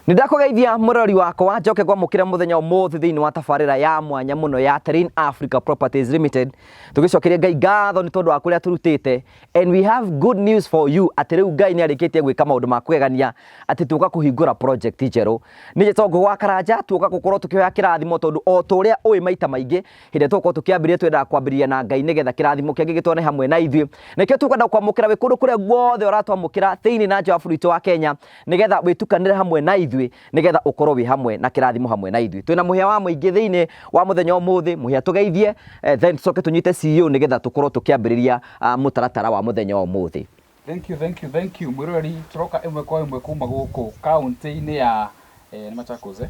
Nĩ ndakũgeithia mũrori wakwa, njoke ngwamũkĩra mũthenya ũmũthĩ thĩinĩ wa tabarĩra ya mwanya mũno ya Terrain Africa Properties Limited. Tũgĩcokeria Ngai ngatho nĩ tondũ wa kũrĩa tũrutĩte, and we have good news for you atĩ rĩu Ngai nĩ arĩkĩtie gwĩka maũndũ ma kũgegania atĩ tuoka kũhingũra project njerũ. Nĩ njĩtagwo Ngũgũ wa Karanja, tuoka gũkorwo tũkĩoya kĩrathimo tondũ o ta ũrĩa ũĩ maita maingĩ hĩndĩ ĩrĩa tũgũkorwo tũkĩambĩrĩria twendaga kwambĩrĩria na Ngai nĩgetha kĩrathimo kĩangĩ gĩtwane hamwe na ithuĩ. Nĩkĩo tũkwenda kwamũkĩra wĩ kũndũ kũrĩa guothe ũratwamũkĩra thĩinĩ na nja wa bũrũri witũ wa Kenya nĩgetha wĩtukanĩre hamwe na ithuĩ nĩgetha ũkorwo wĩ hamwe na kĩrathimo hamwe na ithuĩ. Twĩna mũhĩa wa mũingĩ thĩinĩ wa mũthenya ũmũthĩ, mũhĩa tũgeithie, then tũcoke tũnyite CEO nĩgetha tũkorwo tũkĩambĩrĩria mũtaratara wa mũthenya ũmũthĩ. Thank you, thank you, thank you. Mwĩroreri, tũroka ĩmwe kwa ĩmwe kuma gũkũ kaunti-inĩ ya nĩ Machakos eh?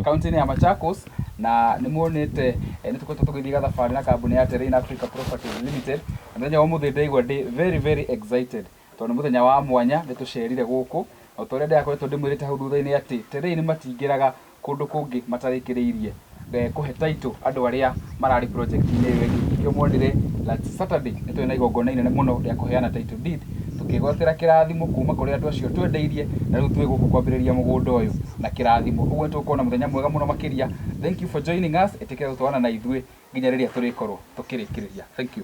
Kaunti-inĩ ya Machakos na nĩ muonete nĩ tũkoretwo tũgĩthiĩ gathabarĩ na kambuni ya Terrain Africa Properties Limited. Na mũthenya wa ũmũthĩ ndaigua ndĩ very very excited tondũ nĩ mũthenya wa mwanya nĩ tũcerire gũkũ. O ta ũrĩa ndĩrakoretwo ndĩmwĩrĩte hau thutha-inĩ atĩ Terrain matingĩraga kũndũ kũngĩ matarĩkĩrĩirie kũhe title andũ arĩa mararĩ project-inĩ ĩyo ĩngĩ. Nĩkĩo muonire last Saturday nĩ twarĩ na igongona inene mũno rĩa kũheana title deed tũkĩgwatĩra kĩrathimo kuma kũrĩ andũ acio twendeirie na rĩu twĩ gũkũ kwambĩrĩria mũgũnda ũyũ na kĩrathimo. Ũguo nĩ tũgũkorwo na mũthenya mwega mũno makĩria. Thank you for joining us. Ĩtĩkĩra gũtwarana na ithuĩ. Nginya rĩrĩa tũrĩkorwo tũkĩrĩkĩrĩria. Thank you.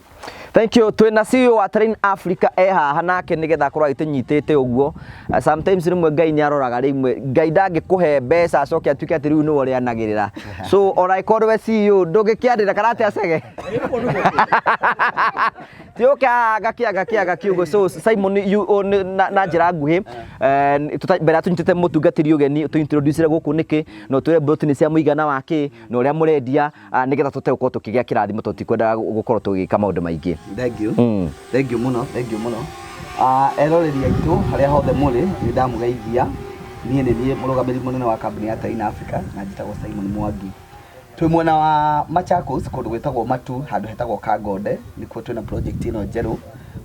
Thank you. Twina CEO wa Train Africa e haha nake nigetha akorwo agĩtũnyitĩte ũguo. Sometimes rĩmwe Ngai nĩ aroraga, rĩmwe Ngai ndangĩkũhe mbeca acoke atuĩke atĩ rĩu nĩwe ũrĩanagĩrĩra. So ona ĩkorwo we CEO ndũngĩkĩanĩrĩra kana atĩa Chege? Ti ũke haha ngakĩanga kĩanga kiugo. So Simon you, na njĩra nguhĩ, mbere ya tũnyitĩte mũtungatĩri ũgeni tũ-introduce gũkũ nĩkĩ na ũtwĩre mburoti nĩ cia mũigana wa kĩ na ũrĩa mũrendia, nĩgetha tũte gũkorwo tũkĩgĩa kĩrathimo tondũ tikwendaga gũkorwo tũgĩka maũndũ maingĩ. Thank you. Thank you mũno, thank you mũno. Eroreri aitũ harĩa hothe mũrĩ, nĩ ndamũgeithia. Niĩ nĩ niĩ mũrũgamĩrĩri mũnene wa kambuni ya Taina Africa na njĩtagwo Simon Mwangi. Twĩ mwena wa Machakos kũndũ gwĩtagwo Matu, handũ hetagwo Kangonde, nĩkuo twĩna project ĩno njerũ.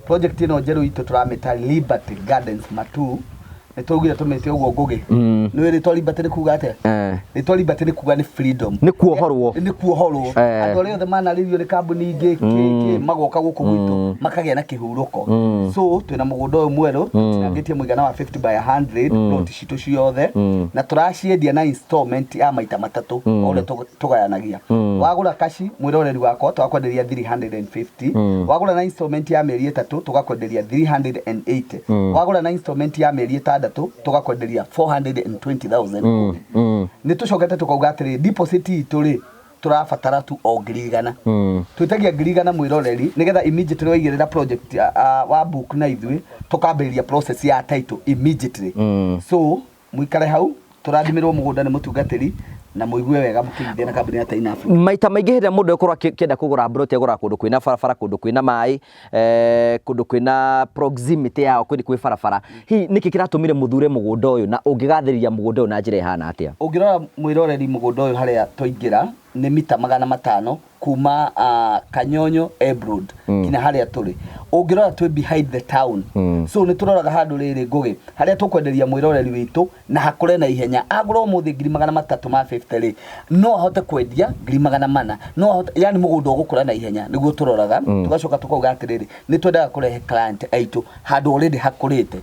Project ĩno njerũ itũ tũramĩta Liberty Gardens Matu. Nĩ twaugire tũmĩte ũguo Ngũgĩ. Nĩ rĩtwa Liberty nĩ kuga atĩa? Rĩtwa Liberty nĩ kuga nĩ freedom. Nĩ kuohorwo. Nĩ kuohorwo. Andũ arĩa othe manarĩrio nĩ kambuni ingĩ kĩ magoka gũkũ gwitũ makagĩa na kĩhurũko. So twĩna mũgũnda ũyũ mwerũ tũtinangĩtie mũigana wa 50 by 100 plot citũ ciothe na tũraciendia na installment ya maita matatũ o ũrĩa tũgayanagia. Wagũra kaci mwĩroreri wakwa tũgakwenderia 350, wagũra na installment ya mĩeri 3 tũgakwenderia 380, wagũra na installment ya mĩeri 6 tũgakwenderia 420,000. Nĩ tũcokete tũkauga atĩrĩ, deposit itũ rĩ tũrabatara tu o 100,000. Twĩtagia 100,000 mwĩroreri nĩgetha immediately waigĩrĩra project wa book na ithuĩ tũkambĩrĩria process ya title immediately. So mũikare hau tũrathimĩrwo mũgũnda nĩ mũtungatĩri na mũigue wega mũkĩigithia na kambuni ya Taina Africa. Maita maingĩ hĩndĩ ĩrĩa mũndũ ekorwo akĩenda kũgũra mburoti agũraga kũndũ kwĩna barabara, kũndũ kwĩna maĩ, kũndũ kwĩna proximity yao kwĩ barabara. Hihi nĩkĩ kĩratũmire mũthure mũgũnda ũyũ na ũngĩgathĩrĩria mũgũnda ũyũ na njĩra ĩhana atĩa? Ũngĩrora mwĩroreri mũgũnda ũyũ harĩa twaingĩra nĩ mita 500 kuma Kanyonyo Road kinya harĩa tũrĩ. Ũngĩrora twĩ behind the town. So nĩ tũroraga handũ rĩrĩ Ngũgĩ harĩa tũkwenderia mwĩroreri witũ na hakũre na ihenya. Agũra ũmũthĩ 350,000 rĩ no ahote kwendia 400,000, no ahote, yani mũgũnda ũgũkũra na ihenya nĩguo tũroraga. Tũgacoka tũkauga atĩrĩrĩ, nĩ twendaga kũrehe client aitũ handũ already hakũrĩte.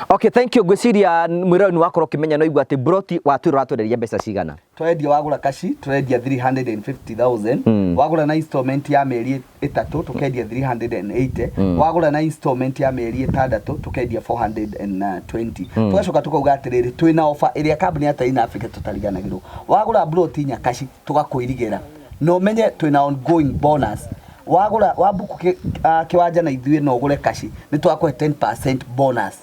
Okay, thank you. Ngwĩciria mwĩroreri nĩ wakorwo ũkĩmenya no igua atĩ mburoti watwĩra ũratwenderia mbeca cigana? Tũrendia wagũra kaci tũrendia 350,000, wagũra na installment ya mĩeri 3 tũkendia 380, wagũra na installment ya mĩeri 6 tũkendia 420. Tũgacoka tũkauga atĩrĩrĩ, twĩna offer ĩrĩa kambuni ya Taina Africa tũtariganagĩrwo. Wagũra mburoti inya kaci tũgakũirigĩra na ũmenye twĩna ongoing bonus. Wagũra wa book kĩwanja na ithuĩ na ũgũre kaci nĩ twakũhe 10% bonus.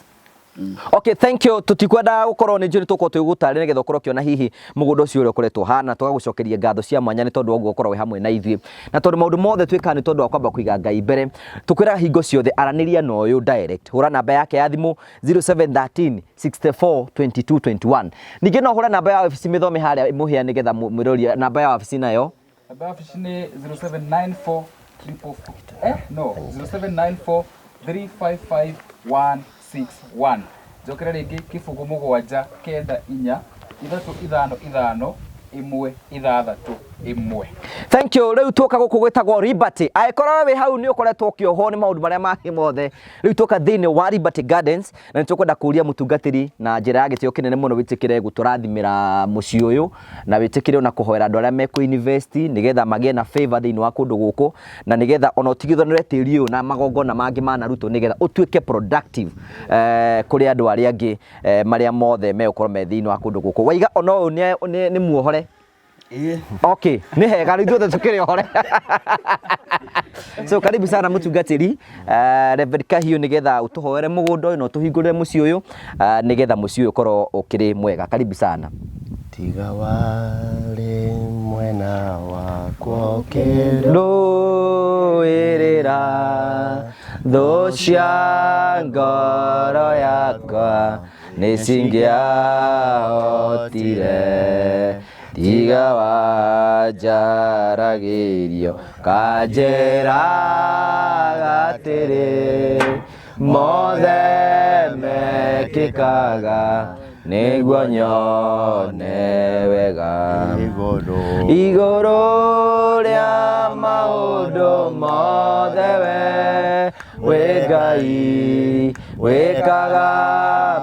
Okay, thank you. Tutikwenda gukorwo nĩ njũĩ tũkorwo twĩgũtarĩria nĩgetha ũkorwo ũkĩona hihi mũgũnda ũcio ũrĩa ũkoretwo hana. Tũgagũcokeria ngatho cia mwanya nĩ tondũ wa ũguo ũkorwo wĩ hamwe na ithuĩ, na tondũ maũndũ mothe twĩkaga nĩ tondũ wa kwamba kũiga Ngai mbere. Tũkwĩraga hingo ciothe aranĩria na ũyũ direct, hũra namba yake ya thimũ 0713 64 22 21. Ningĩ no hũra namba ya wabici mĩthome harĩa mũhĩa nĩgetha mwĩrori namba ya wabici nayo. Namba ya wabici nĩ 0794 444 no 0794 355 161. Njokere rĩngĩ 0 7 9 4 3 5 5 1 6 1. Thank you. Rĩu tuoka gũkũ gwĩtagwo Liberty. Angĩkorwo wĩ hau nĩ ũkoretwo ũkĩohwo nĩ maũndũ marĩa mangĩ mothe, rĩu tuoka thĩinĩ wa Liberty Gardens na nĩ tũkwenda kũria mũtungatĩri na njĩra ya gĩtĩo kĩnene mũno wĩtĩkĩre gũtũrathimĩra mũciĩ ũyũ na wĩtĩkĩre ona kũhoera andũ arĩa mekũ invest nĩgetha magĩe na favor thĩinĩ wa kũndũ gũkũ na nĩgetha ona ũtigithũranĩre tĩri ũyũ na magongona mangĩ manarutwo nĩgetha ũtuĩke productive kũrĩ andũ arĩa angĩ marĩa mothe megũkorwo me thĩinĩ wa kũndũ gũkũ. Waiga ona ũyũ nĩ muohore. Okay, nĩ hega rĩu ithuothe tũkĩrĩ ohore. So karibu sana mũtungatĩri Reverend Kahiũ nĩgetha ũtũhoere mũgũnda ũyũ na ũtũhingũrĩre mũciĩ ũyũ nĩgetha mũciĩ ũyũ ũkorwo ũkĩrĩ mwega. Karibu sana. Tiga warĩ mwena wakwa ũkĩrũĩrĩra thũ cia ngoro yakwa nĩ cingĩahotire tiga wanjaragĩrio kanjĩraga atĩrĩ mothe mekĩkaga nĩguo nyone wega igũrũ rĩa maũndũ mothe we wĩ Ngai wĩkaga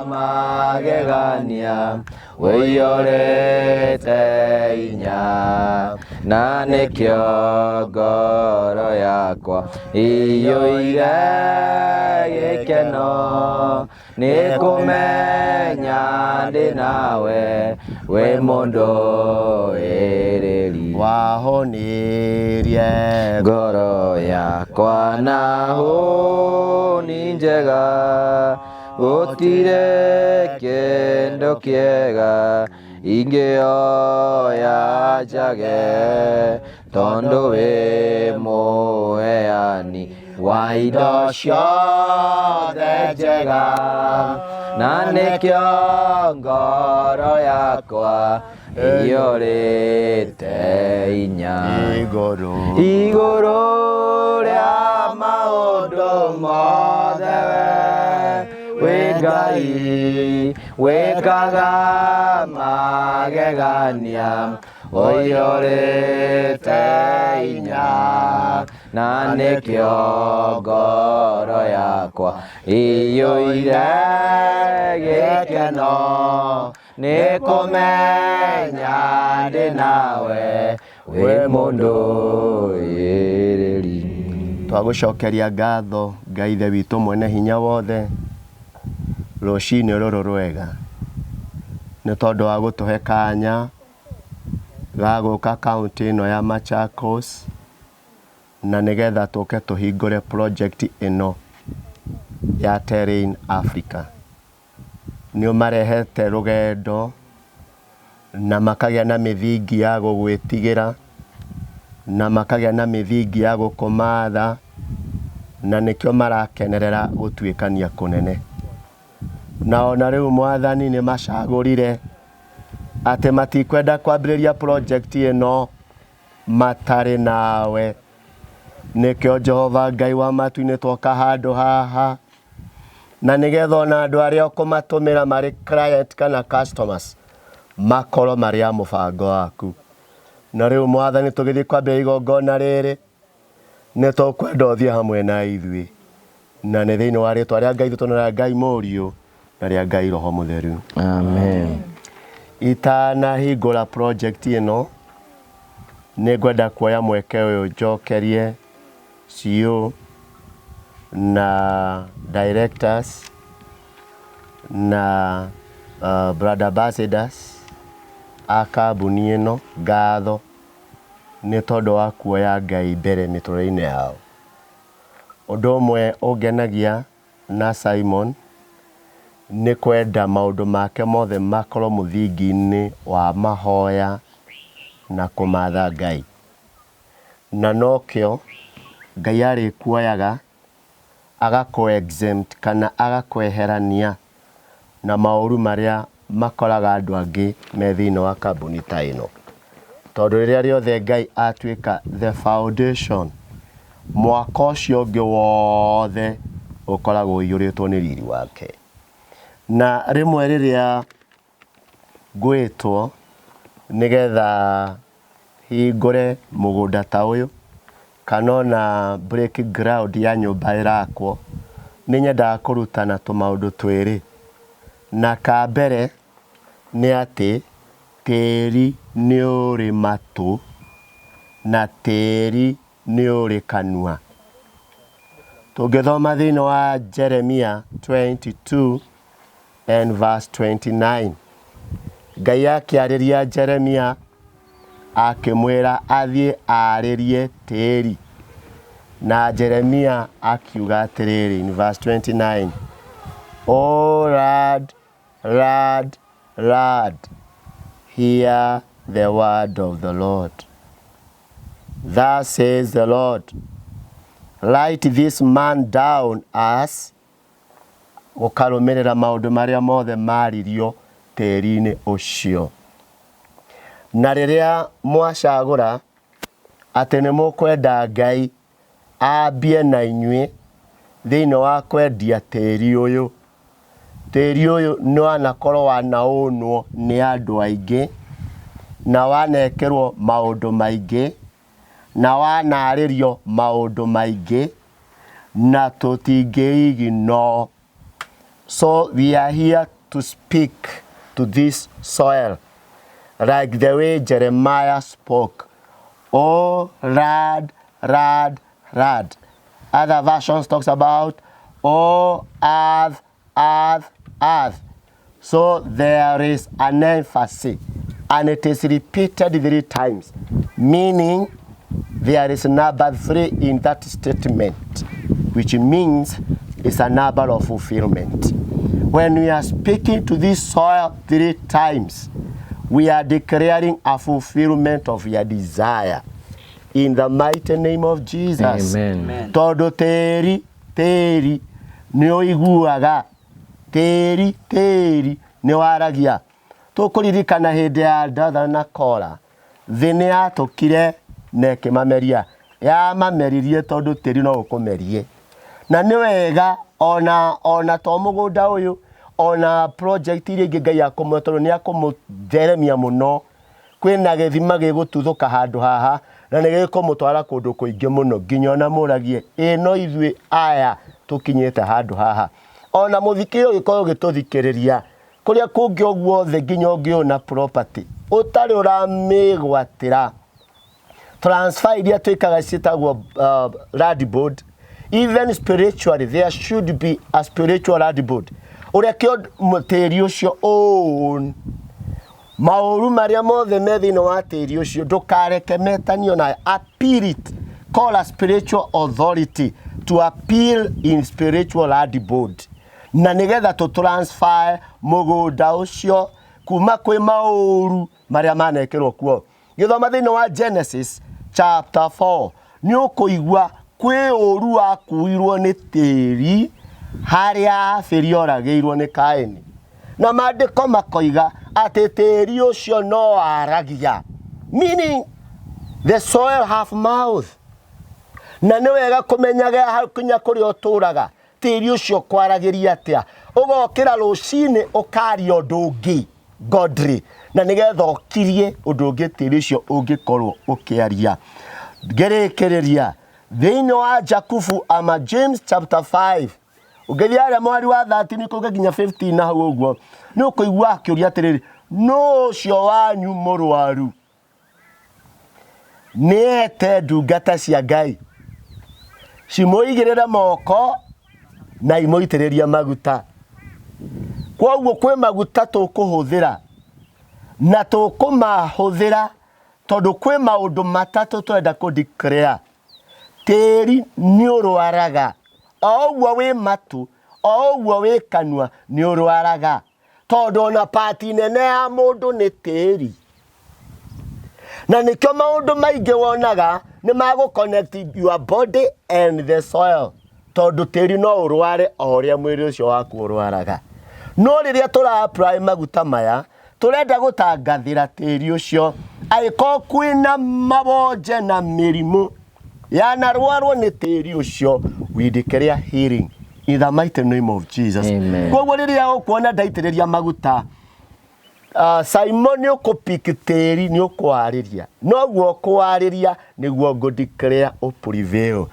magegania Ũiyũrĩte inya na nĩkĩo ngoro yakwa iyũire gĩkeno nĩ kũmenya ndĩ nawe wĩ mũndũ ĩrĩri Wahonirie ngoro yakwa na hũni njega gũtirĩ kĩndũ kĩega ingĩoya njage tondũ wĩ mũheani wa indo ciothe njega na nĩkĩo ngoro yakwa iyũrĩte inya igũrũ igũrũ rĩa maũndũ mothe we wĩ Ngai wĩkaga magegania ũiyũrĩte inya na nĩkĩo ngoro yakwa iyũire gĩkeno nĩ kũmenya ndĩ nawe wĩ mũndũ ĩrĩri. Twagũcokeria ngatho Ngai ithe witũ mwene hinya wothe rũcinĩ rũrũ rwega nĩ tondũ wa gũtũhe kanya ga gũka kaũntĩ ĩno ya Machakos na nĩgetha tũke tũhingũre project ĩno ya Terrain Africa. Nĩ ũmarehete rũgendo na makagĩa na mĩthingi ya gũgwĩtigĩra na makagĩa na mĩthingi ya gũkũmatha na nĩkĩo marakenerera gũtuĩkania kũnene. Na ona rĩu Mwathani nĩ macagũrire atĩ matikwenda kwambĩrĩria project ĩno matarĩ nawe. Nĩkĩo Jehova Ngai wa matu-inĩ twoka handũ haha na nĩgetha ona andũ arĩa ũkũmatũmĩra marĩ client kana customers makorwo marĩ a mũbango waku. Na rĩu Mwathani tũgĩthiĩ kwambĩrĩria igongona rĩrĩ nĩ tũkwenda ũthiĩ hamwe na ithuĩ na nĩ thĩinĩ wa rĩtwa rĩa Ngai Ithe na rĩa Ngai Mũriũ na rĩa Ngai Roho Mũtheru. Amen. Itanahingũra project ĩno nĩ ngwenda kuoya mweke ũyũ njokerie CEO na directors na brand ambassadors a kambuni ĩno ngatho nĩ tondũ wa kuoya Ngai mbere mĩtũrĩre-inĩ yao. Ũndũ ũmwe ũngenagia na Simon nĩ kwenda maũndũ make mothe makorwo mũthingi-inĩ wa mahoya na kũmatha Ngai. Na nokĩo Ngai arĩkuoyaga agakũ exempt kana agakweherania na maũru marĩa makoraga andũ angĩ me thĩinĩ wa kambuni ta ĩno. Tondũ rĩrĩa rĩothe Ngai atuĩka the foundation, mwaka ũcio ũngĩ wothe ũkoragwo ũiyũrĩtwo nĩ riri wake. Na rĩmwe rĩrĩa ngwĩtwo nĩgetha hingũre mũgũnda ta ũyũ kana ona break ground ya nyũmba ĩrakwo, nĩ nyendaga kũrutana tũmaũndũ twĩrĩ. Na ka mbere nĩ atĩ tĩri nĩ ũrĩ matũ na tĩri nĩ ũrĩ kanua. Tũngĩthoma thĩinĩ wa Jeremia 22 and verse 29, Ngai akĩarĩria Jeremia akĩmwĩra athiĩ arĩrie tĩri. Na Jeremia akiuga atĩrĩrĩ in verse 29, O Lord, Lord, Lord, hear the word of the Lord. Thus says the Lord, write this man down as gũkarũmĩrĩra maũndũ marĩa mothe maririo tĩri-inĩ ũcio. Na rĩrĩa mwacagũra atĩ nĩ mũkwenda Ngai ambie na inyuĩ thĩinĩ wa kwendia tĩri ũyũ, tĩri ũyũ nĩ wanakorwo wanaũnwo nĩ andũ aingĩ na wanekĩrwo maũndũ maingĩ na wanarĩrio maũndũ maingĩ na tũtingĩiginoo. So we are here to speak to this soil like the way Jeremiah spoke. Oh, rad, rad, rad. Other versions talks about, oh, earth, earth, earth. So there is an emphasis, and it is repeated 3 times, meaning there is number 3 in that statement, which means it's a number of fulfillment. When we are speaking to this soil 3 times, we are declaring a fulfillment of your desire. In the mighty name of Jesus. Amen. Tondũ tĩri, tĩri, nĩ ũiguaga. Tĩri, tĩri, nĩ waragia. Tũkũririkana hĩndĩ ya Dathan na Kora. Thĩ nĩ yatũkire na ĩkĩmameria. Yamameririe tondũ tĩri no ũkũmerie. Na nĩ wega ona to mũgũnda ũyũ, ona project iria ingĩ Ngai akũmũhe tondũ nĩ akũmũtheremia mũno. Kwĩna gĩthima gĩgũtuthũka handũ haha na nĩ gĩkũmũtwara kũndũ kũingĩ mũno nginya ona mũragie ĩ no ithuĩ aya tũkinyĩte handũ haha. Ona mũthikĩrĩria ũgĩkorwo ũgĩtũthikĩrĩria kũrĩa kũngĩ o guothe nginya ũngĩona property ũtarĩ ũramĩgwatĩra. Transfer iria twĩkaga ciĩtagwo land board. Even spiritually there should be a spiritual land board. Ũreke tĩri ũcio own. Maũru marĩa mothe me thĩinĩ wa tĩri ũcio ndũkareke metanio nayo. Appeal it. Call a spiritual authority to appeal in spiritual land board. Na nĩgetha tũ transfer mũgũnda ũcio kuma kwĩ maũru marĩa manekĩrwo kuo. Gĩthoma thĩinĩ wa Genesis chapter 4 nĩ ũkũigua kwĩ ũru wakuirwo nĩ tĩri harĩa Abeli oragĩirwo nĩ Kaini. Na maandĩko makoiga atĩ tĩri ũcio no waragia, meaning the soil have mouth. Na nĩ wega kũmenyaga kinya kũrĩa ũtũraga tĩri ũcio kwaragĩria atĩa. Ũgokĩra rũcinĩ ũkaria ũndũ ũngĩ godly, na nĩgetha ũkirie ũndũ ũngĩ tĩri ũcio ũngĩkorwo ũkĩaria. Ngĩrĩkĩrĩria thĩinĩ wa Jakubu ama James chapter 5, ũngĩthiĩ harĩa mweri wa 13 kũgĩa nginya 15 na hau ũguo, nĩ ũkũigua akĩũria atĩrĩrĩ, nũ ũcio wanyu mũrwaru? Nĩete ndungata cia Ngai cimũigĩrĩre moko na imũitĩrĩrie maguta. Kwoguo kwĩ maguta tũkũhũthĩra na tũkũmahũthĩra tondũ kwĩ maũndũ matatũ tũrenda kũ declare. Tĩri nĩ ũrwaraga, o ũguo wĩ matu, o ũguo wĩ kanua nĩ ũrwaraga, tondũ ona pati nene ya mũndũ nĩ tĩri. Na nĩkĩo maũndũ maingĩ wonaga nĩ magũ connect your body and the soil, tondũ tĩri no ũrware o ũrĩa mwĩrĩ ũcio waku ũrwaraga. No rĩrĩa tũra apply maguta maya, tũrenda gũtangathĩra tĩri ũcio angĩkorwo kwĩna mawonje na mĩrimũ yanarwarwo nĩ tĩri ũcio, we declare healing in the mighty name of Jesus. Amen. Koguo rĩrĩa ũkuona ndaitĩrĩria maguta, Simon nĩ ũkũpick tĩri, nĩ ũkwarĩria. Noguo ũkwarĩria nĩguo ngũ declare ũ prevail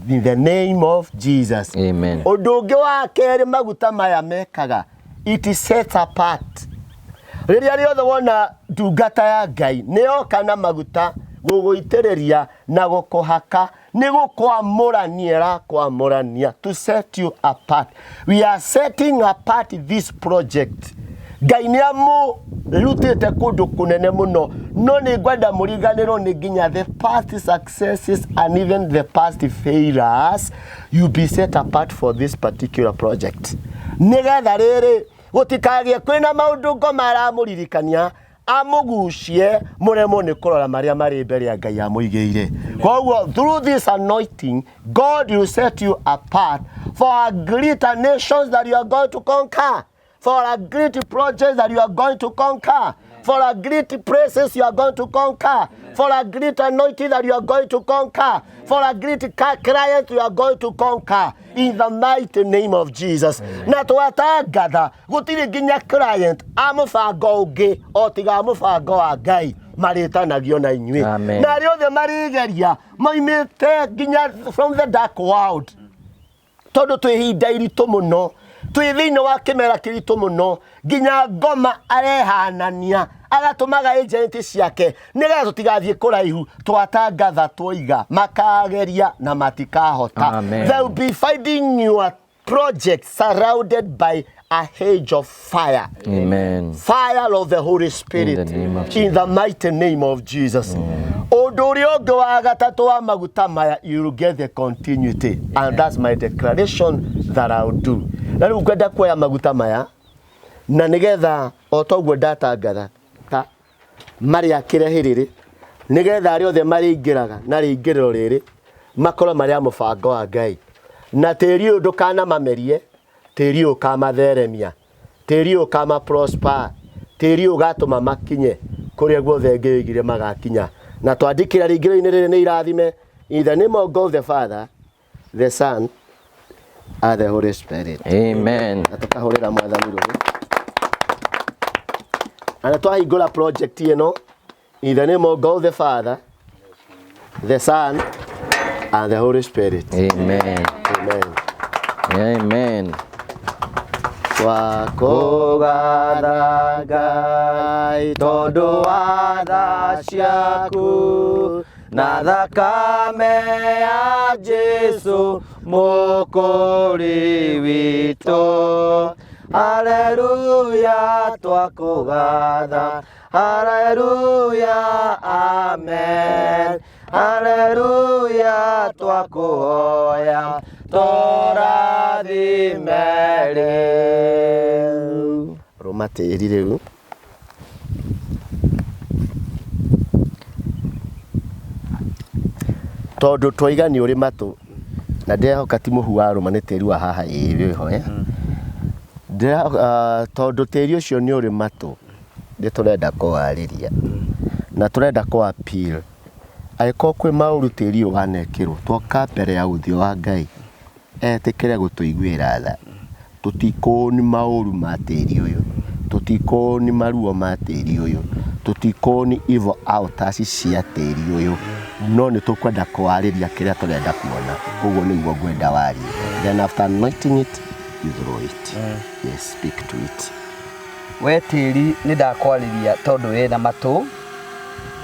in the name of Jesus. Amen. Ũndũ ũngĩ wa kerĩ maguta maya mekaga, it sets apart. Rĩrĩa rĩothe wona ndungata ya Ngai nĩ yoka na maguta gũgũitĩrĩria na gũkũhaka, nĩ gũkwamũrania ĩrakwamũrania, to set you apart. We are setting apart this project. Ngai nĩ amũrutĩte kũndũ kũnene mũno, no nĩ ngwenda mũriganĩrwo nĩ nginya the past successes and even the past failures. You be set apart for this particular project. Nĩgetha rĩrĩ gũtikagĩe kwĩna maũndũ ngoma aramũririkania amũgucie mũremwo nĩ kũrora marĩa marĩ mbere ya Ngai amũigĩire. Koguo through this anointing God will set you apart for a greater nations that you are going to conquer, for a great project that you are going to conquer, for a great places you are going to conquer, for a great anointing that you are going to conquer, for a great client you are going to conquer, in the mighty name of Jesus. Na twatangatha gũtirĩ nginya client a mũbango ũngĩ o tiga a mũbango wa Ngai marĩtanagio na inyuĩ. Amen. Na arĩa othe marĩgeria moimĩte nginya from the dark world, tondũ twĩ ihinda iritũ mũno, Twĩ thĩinĩ wa kĩmera kĩritũ mũno nginya ngoma arehanania agatũmaga agent ciake nĩgetha tũtigathiĩ kũraihu. Twatangatha twoiga makageria na matikahota. Amen. They will be finding your project surrounded by a hedge of fire. Amen. Fire of the Holy Spirit. In the name of In the mighty name of Jesus. Ũndũ ũrĩa ũngĩ wa gatatũ wa maguta maya, you will get the continuity. And that's my declaration that I'll do. Na rĩu ngwenda kuoya maguta maya na nĩgetha o toguo ndatangatha ta marĩakĩre hĩrĩrĩ nĩgetha arĩa othe marĩingĩraga na rĩingĩrĩro rĩrĩ makorwo marĩ a mũbango wa Ngai. Na tĩri ũyũ ndũkanamamerie, tĩri ũyũ ũkamatheremia, tĩri ũyũ ũkama prosper, tĩri ũyũ ũgatũma makinye kũrĩa guothe Ngai oigire magakinya. Na twandĩkĩra rĩingĩrĩro-inĩ rĩrĩ nĩ irathime. In the name of God the Father, the Son, and the Holy Spirit. Amen. Na tũkahũrĩra mwathani rũhĩ. Na nĩ twahingũra project ĩno in the name of God the Father, the Son, and the Holy Spirit. Amen. Amen. Amen. Twakũgatha Ngai tondũ wa tha ciaku na thakame ya Jesu mũkũri witũ. Haleluya twakũgatha, haleluya amen. Haleluya twakũhoya tũrathime rĩu. Rũma tĩri rĩu. Tondũ twaiga nĩ ũrĩ matũ na ndĩrehoka ti mũhu wa rũma nĩ tĩri wa haha ĩĩ wĩho eh? Tondũ tĩri ũcio nĩ ũrĩ matũ nĩ tũrenda kũwarĩria na tũrenda kũ appeal angĩkorwo kwĩ maũru tĩri ũyũ wanekĩrwo twoka mbere ya ũthiũ wa Ngai etĩkĩre gũtũiguĩra tha. Tũtikũũni maũru ma tĩri ũyũ, tũtikũũni maruo ma tĩri ũyũ, tũtikũũni evil altars cia tĩri ũyũ, no nĩ tũkwenda kwarĩria kĩrĩa tũrenda kuona. Ũguo nĩguo ngwenda warie. Then after anointing it, you throw it. Yes, speak to it. We tĩri nĩ ndakwarĩria tondũ wĩna matũ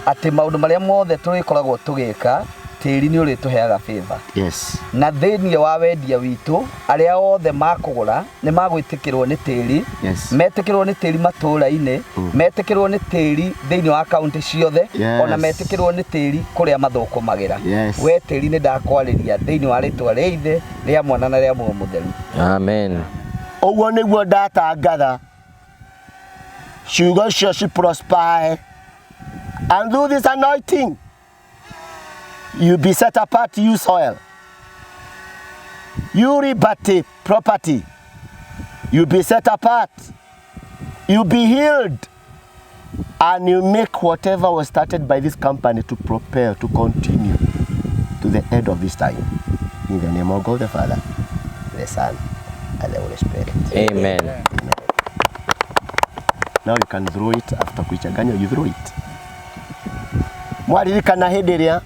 atĩ maũndũ marĩa mothe tũrĩkoragwo tũgĩka tĩri nĩ ũrĩtũheaga favor. Yes. Na thĩinĩ wa wendia witũ arĩa othe makũgũra nĩ magwĩtĩkĩrwo nĩ tĩri. Yes. Metĩkĩrwo nĩ tĩri matũũra-inĩ, metĩkĩrwo nĩ tĩri thĩinĩ wa kaunti ciothe. Yes. Ona metĩkĩrwo nĩ tĩri kũrĩa mathũkũmagĩra. Yes. We tĩri nĩ ndakwarĩria thĩinĩ wa rĩtwa rĩa Ithe, rĩa Mwana na rĩa Muoyo Mũtheru. Amen. Ũguo nĩguo ndatangatha ciugo icio ci prosper and through this anointing you be set apart, you soil, you liberty property, you be set apart, you be healed, and you make whatever was started by this company to propel, to continue to the end of this time. In the name of God the Father, the Son, and the Holy Spirit. Amen. Now you can throw it after kuichanganya, you throw it. Mwaririkana hĩndĩ ĩrĩa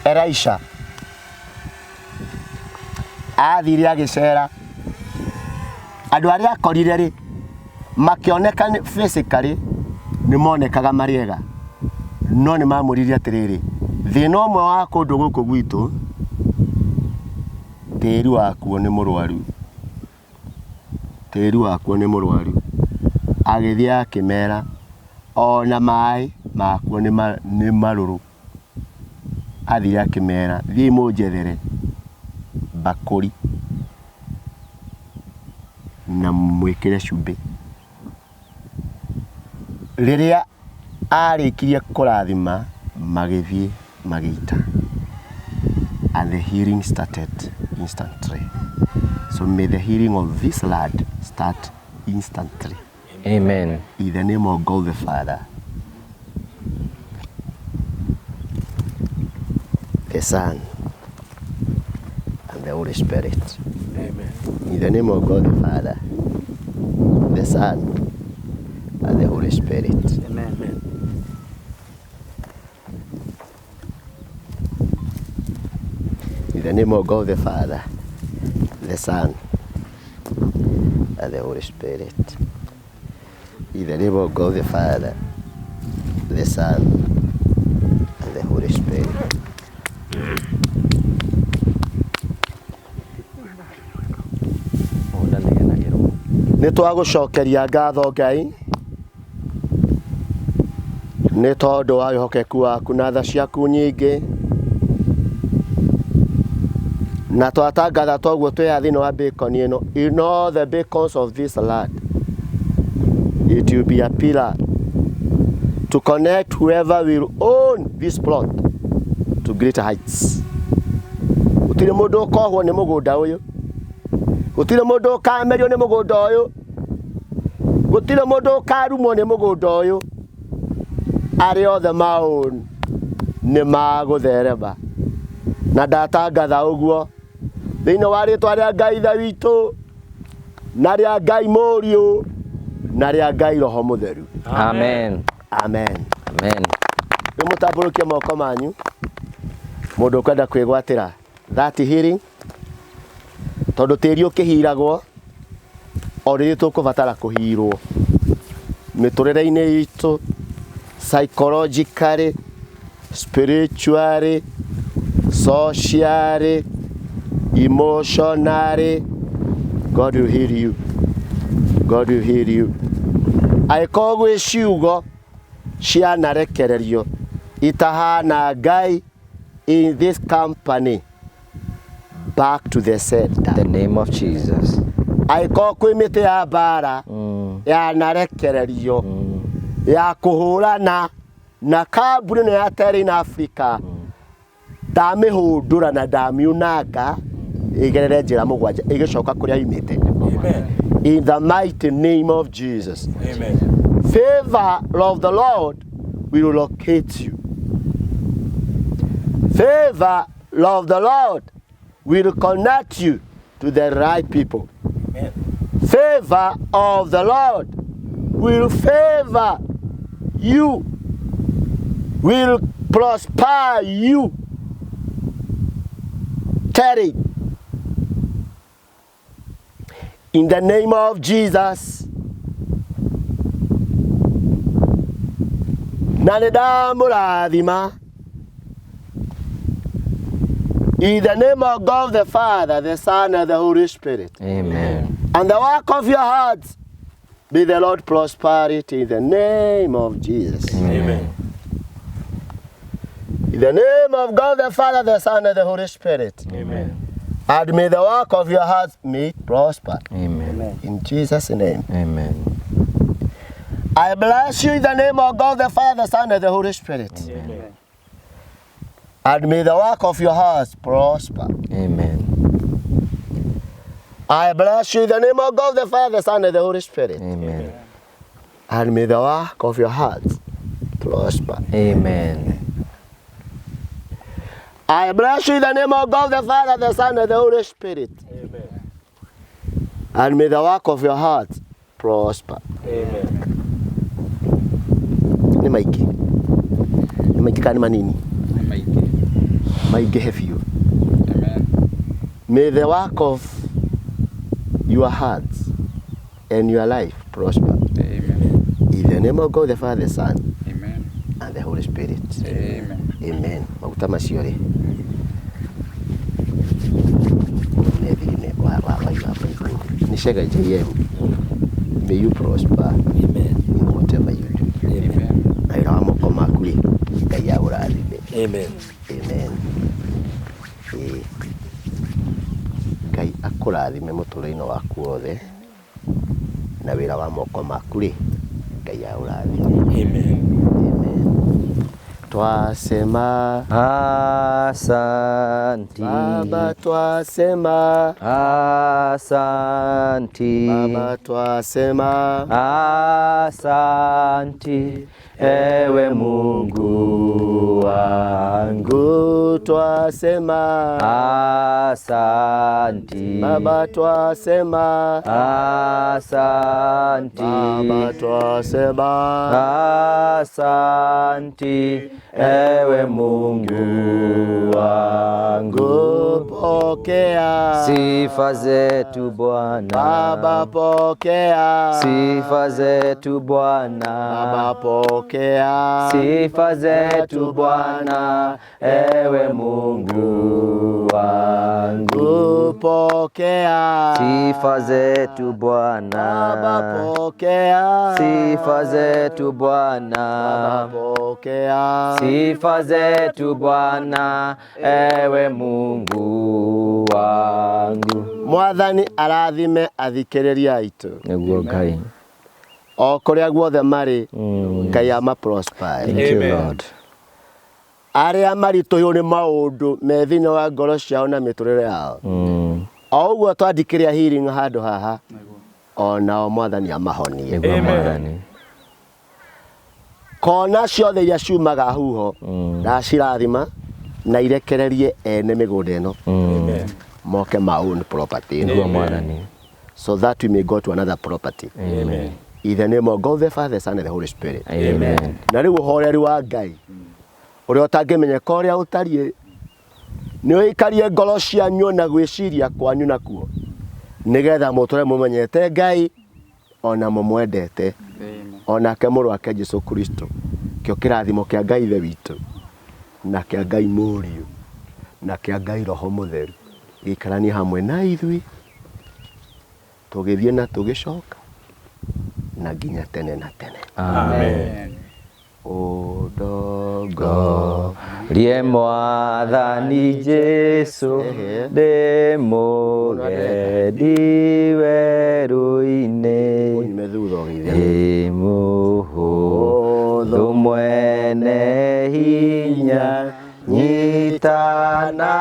Elisha athire agĩcera andũ arĩa akorire rĩ makĩoneka physically nĩ monekaga marĩ ega, no nĩ mamũririe atĩrĩrĩ, thĩna ũmwe wa kũndũ gũkũ gwitũ tĩri wakuo nĩ mũrwaru, tĩri wakuo nĩ mũrwaru. Agĩthiĩ akĩmera ona maĩ makuo nĩ marũrũ. Athire akĩmera thiĩi mũnjethere mbakũri na mwĩkĩre cumbĩ. Rĩrĩa arĩkirie kũrathima magĩthiĩ magĩita, and the healing started instantly. So may the healing of this land start instantly. Amen. In the name of God the Father, the Son, and the Holy Spirit. Amen. In the name of God the Father, the Son, and the Holy Spirit. Amen. In the name of God the Father, the Son, and the Holy Spirit. In the name of God the Father, the Son, and the Holy Spirit. Mũgũnda nĩgenagĩrwo. Nĩ twagũcokeria ngatho Ngai nĩ tondũ wa wĩhokeku waku na tha ciaku nyingĩ, na twatangatha toguo twĩ thĩinĩ wa beacon ĩno, in all the beacons of this land, it will be a pillar to connect whoever will own this plot to greater heights. Gũtirĩ mũndũ ũkohwo nĩ mũgũnda ũyũ, gũtirĩ mũndũ ũkamerio nĩ mũgũnda ũyũ, gũtirĩ mũndũ ũkarumwo nĩ mũgũnda ũyũ. Arĩa othe maũn nĩ magũtherema, na ndatangatha ũguo thĩinĩ wa rĩtwa rĩa Ngai Ithe witũ na rĩa Ngai Mũriũ na rĩa Ngai Roho Mũtheru. Amen. Amen. Amen. Rĩu mũtambũrũkie moko manyu, mũndũ ũkwenda kwĩgwatĩra that healing, tondũ tĩri ũkĩhiragwo o rĩrĩ tũkũbatara kũhirwo mĩtũrĩre-inĩ itũ, psychologically, spiritually, socially, emotionally. God will heal you. God will heal you. Angĩkorwo gwĩ ciugo cianarekererio itahana Ngai in this company, back to the center. The name of Jesus. Angĩkorwo kwĩ mĩtĩ ya mbara yanarekererio ya kũhũrana na kambuni ĩno ya Terrain Africa, ndamĩhũndũra na ndamiunanga ĩgerere njĩra mũgwanja ĩgĩcoka kũrĩa yumĩte. Amen. In the mighty name of Jesus. Amen. Favor of the Lord will locate you. Favor of the Lord will connect you to the right people. Amen. Favor of the Lord will favor you, will prosper you. Terry, in the name of Jesus. Na nĩ ndamũrathima. In the name of God the Father, the Son, and the Holy Spirit. Amen. And the work of your hearts, may the Lord prosper it in the name of Jesus. Amen. In the name of God the Father, the Son, and the Holy Spirit. Amen. And may the work of your hearts may prosper. Amen. In Jesus' name. Amen. I bless you in the name of God the Father, the Son, and the Holy Spirit. Amen. And may the work of your hearts prosper. Amen. I bless you in the name of God the Father, the Son, and the Holy Spirit. Amen. And may the work of your hearts prosper. Amen. I bless you in the name of God the Father, the Son, and the Holy Spirit. Amen. And may the work of your heart prosper. Amen. Nĩ maingĩ. Nĩ maingĩ kana nĩ manini? Nĩ maingĩ. Maingĩhe biũ. Amen. May the work of your hearts and your life prosper. Amen. In the name of God the Father, the Son, Amen. and the Holy Spirit. Amen. Amen. Maguta macio rĩ nĩ thiri wa wa wa wa nĩ Chege JM. May you prosper Amen. in whatever you do. Amen. Na wĩra wa moko maku rĩ, Ngai aũrathime. Amen. Amen. Ĩĩ. Ngai akũrathime mũtũrĩre-inĩ waku wothe na wĩra wa moko maku rĩ, Ngai aũrathime. Amen. Amen. Twasema Asanti. Baba, twasema Asanti. Baba, twasema Asanti, ewe Mungu wangu. Twasema asanti. Baba twasema Asanti. Baba twasema Asanti, ewe Mungu wangu. Pokea Sifa zetu Bwana. Baba pokea Sifa zetu Bwana. Baba pokea Sifa zetu Bwana, ewe Mungu wangu. Pokea Sifa zetu Bwana. Baba pokea Sifa zetu Bwana. Baba pokea Sifa zetu Bwana, ewe Mungu wangu. Mwathani arathime athikĩrĩria aitũ Nĩguo Ngai. O kũrĩa guothe marĩ Ngai ama prosper. Thank you Lord. Arĩa maritũhirwo nĩ maũndũ me thĩinĩ wa ngoro ciao na mĩtũrĩre yao o ũguo twandikĩria healing handũ haha onao Mwathani amahonie. Nĩguo Mwathani. Kona ciothe iria ciumaga huho ndacirathima na irekererie ene mĩgũnda ĩno moke ma own property ĩno. Nĩguo Mwathani. So that we may go to another property. Amen. In the name of God the Father, the Son and the Holy Spirit. Amen. Na rĩu ũhoreri wa Ngai ũrĩa ũtangĩmenyeka ũrĩa ũtariĩ nĩ ũikarie ngoro cianyu na gwĩciria kwanyu nakuo nĩgetha mũtũre mũmenyete Ngai ona mũmwendete onake mũrũ wake Jesu Kristo kĩo kĩrathimo kĩa Ngai Ithe witũ na kĩa Ngai Mũriũ na kĩa Ngai Roho Mũtheru gĩikaranie hamwe na ithuĩ tũgĩthiĩ na tũgĩcoka na nginya tene na tene. Amen. Ũndongo Rie Mwathani Jesu ndĩ mũgendi werũ-inĩ ũnyume thutha ũgĩthiĩ Ĩ mũhũthũ mwene hinya nyita na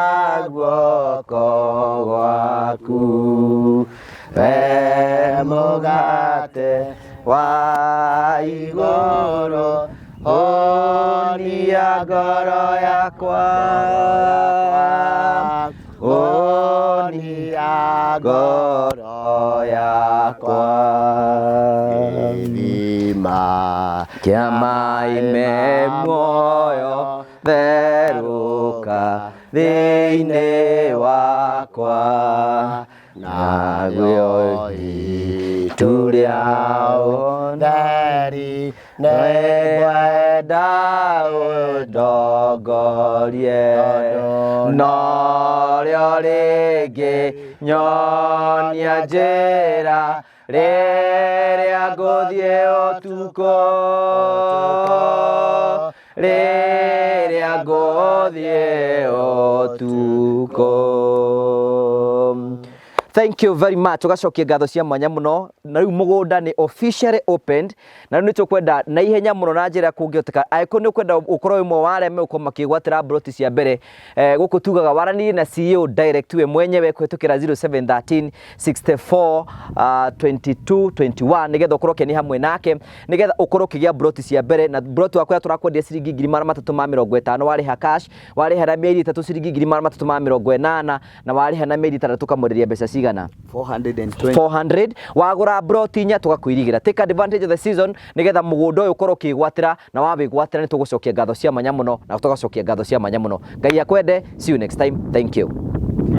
guoko gwaku we mũgate wa igũrũ honia ngoro yakwa honia ngoro yakwa gĩthima kĩa maĩ me muoyo therũka thĩinĩ wakwa naguo itu rĩa ũtheri nĩngwenda ũndongorie norĩo rĩngĩ nyonia njĩra rĩrĩa ngũthiĩ ũtukũ rĩrĩa ngũthiĩ ũtukũ. Thank you very much. Ugacokia ngatho cia mwanya muno na riu mugunda ni officially opened na riu nitukwenda na ihenya muno na njira kungihoteka angĩkorwo nĩ ũkwenda ũkorwo ũmwe wa arĩa megũkorwo makĩgwatĩra mburoti cia mbere gũkũ tugaga waranĩrie na CEO direct we mwenyewe kũhĩtũkĩra 0713 64 22 21 nĩgetha ũkorwo ũkĩania hamwe nake nĩgetha ũkorwo ũkĩgĩa mburoti cia mbere na mburoti waku tũrakwendia ciringi 350,000 warĩha cash warĩha na mĩeri 3 ciringi 380,000 na warĩha na mĩeri 6 ũkamwenderia mbeca cigana 420. 400 wagũra mburoti inya tũgakwĩrigĩra. Take advantage of the season nĩgetha mũgũnda ũyũ ũkorwo ũkĩgwatĩra na wawĩgwatĩra nĩ tũgũcokia ngatho cia mwanya mũno na tũgacokia ngatho cia mwanya mũno. Ngai akwende. See you next time. Thank you.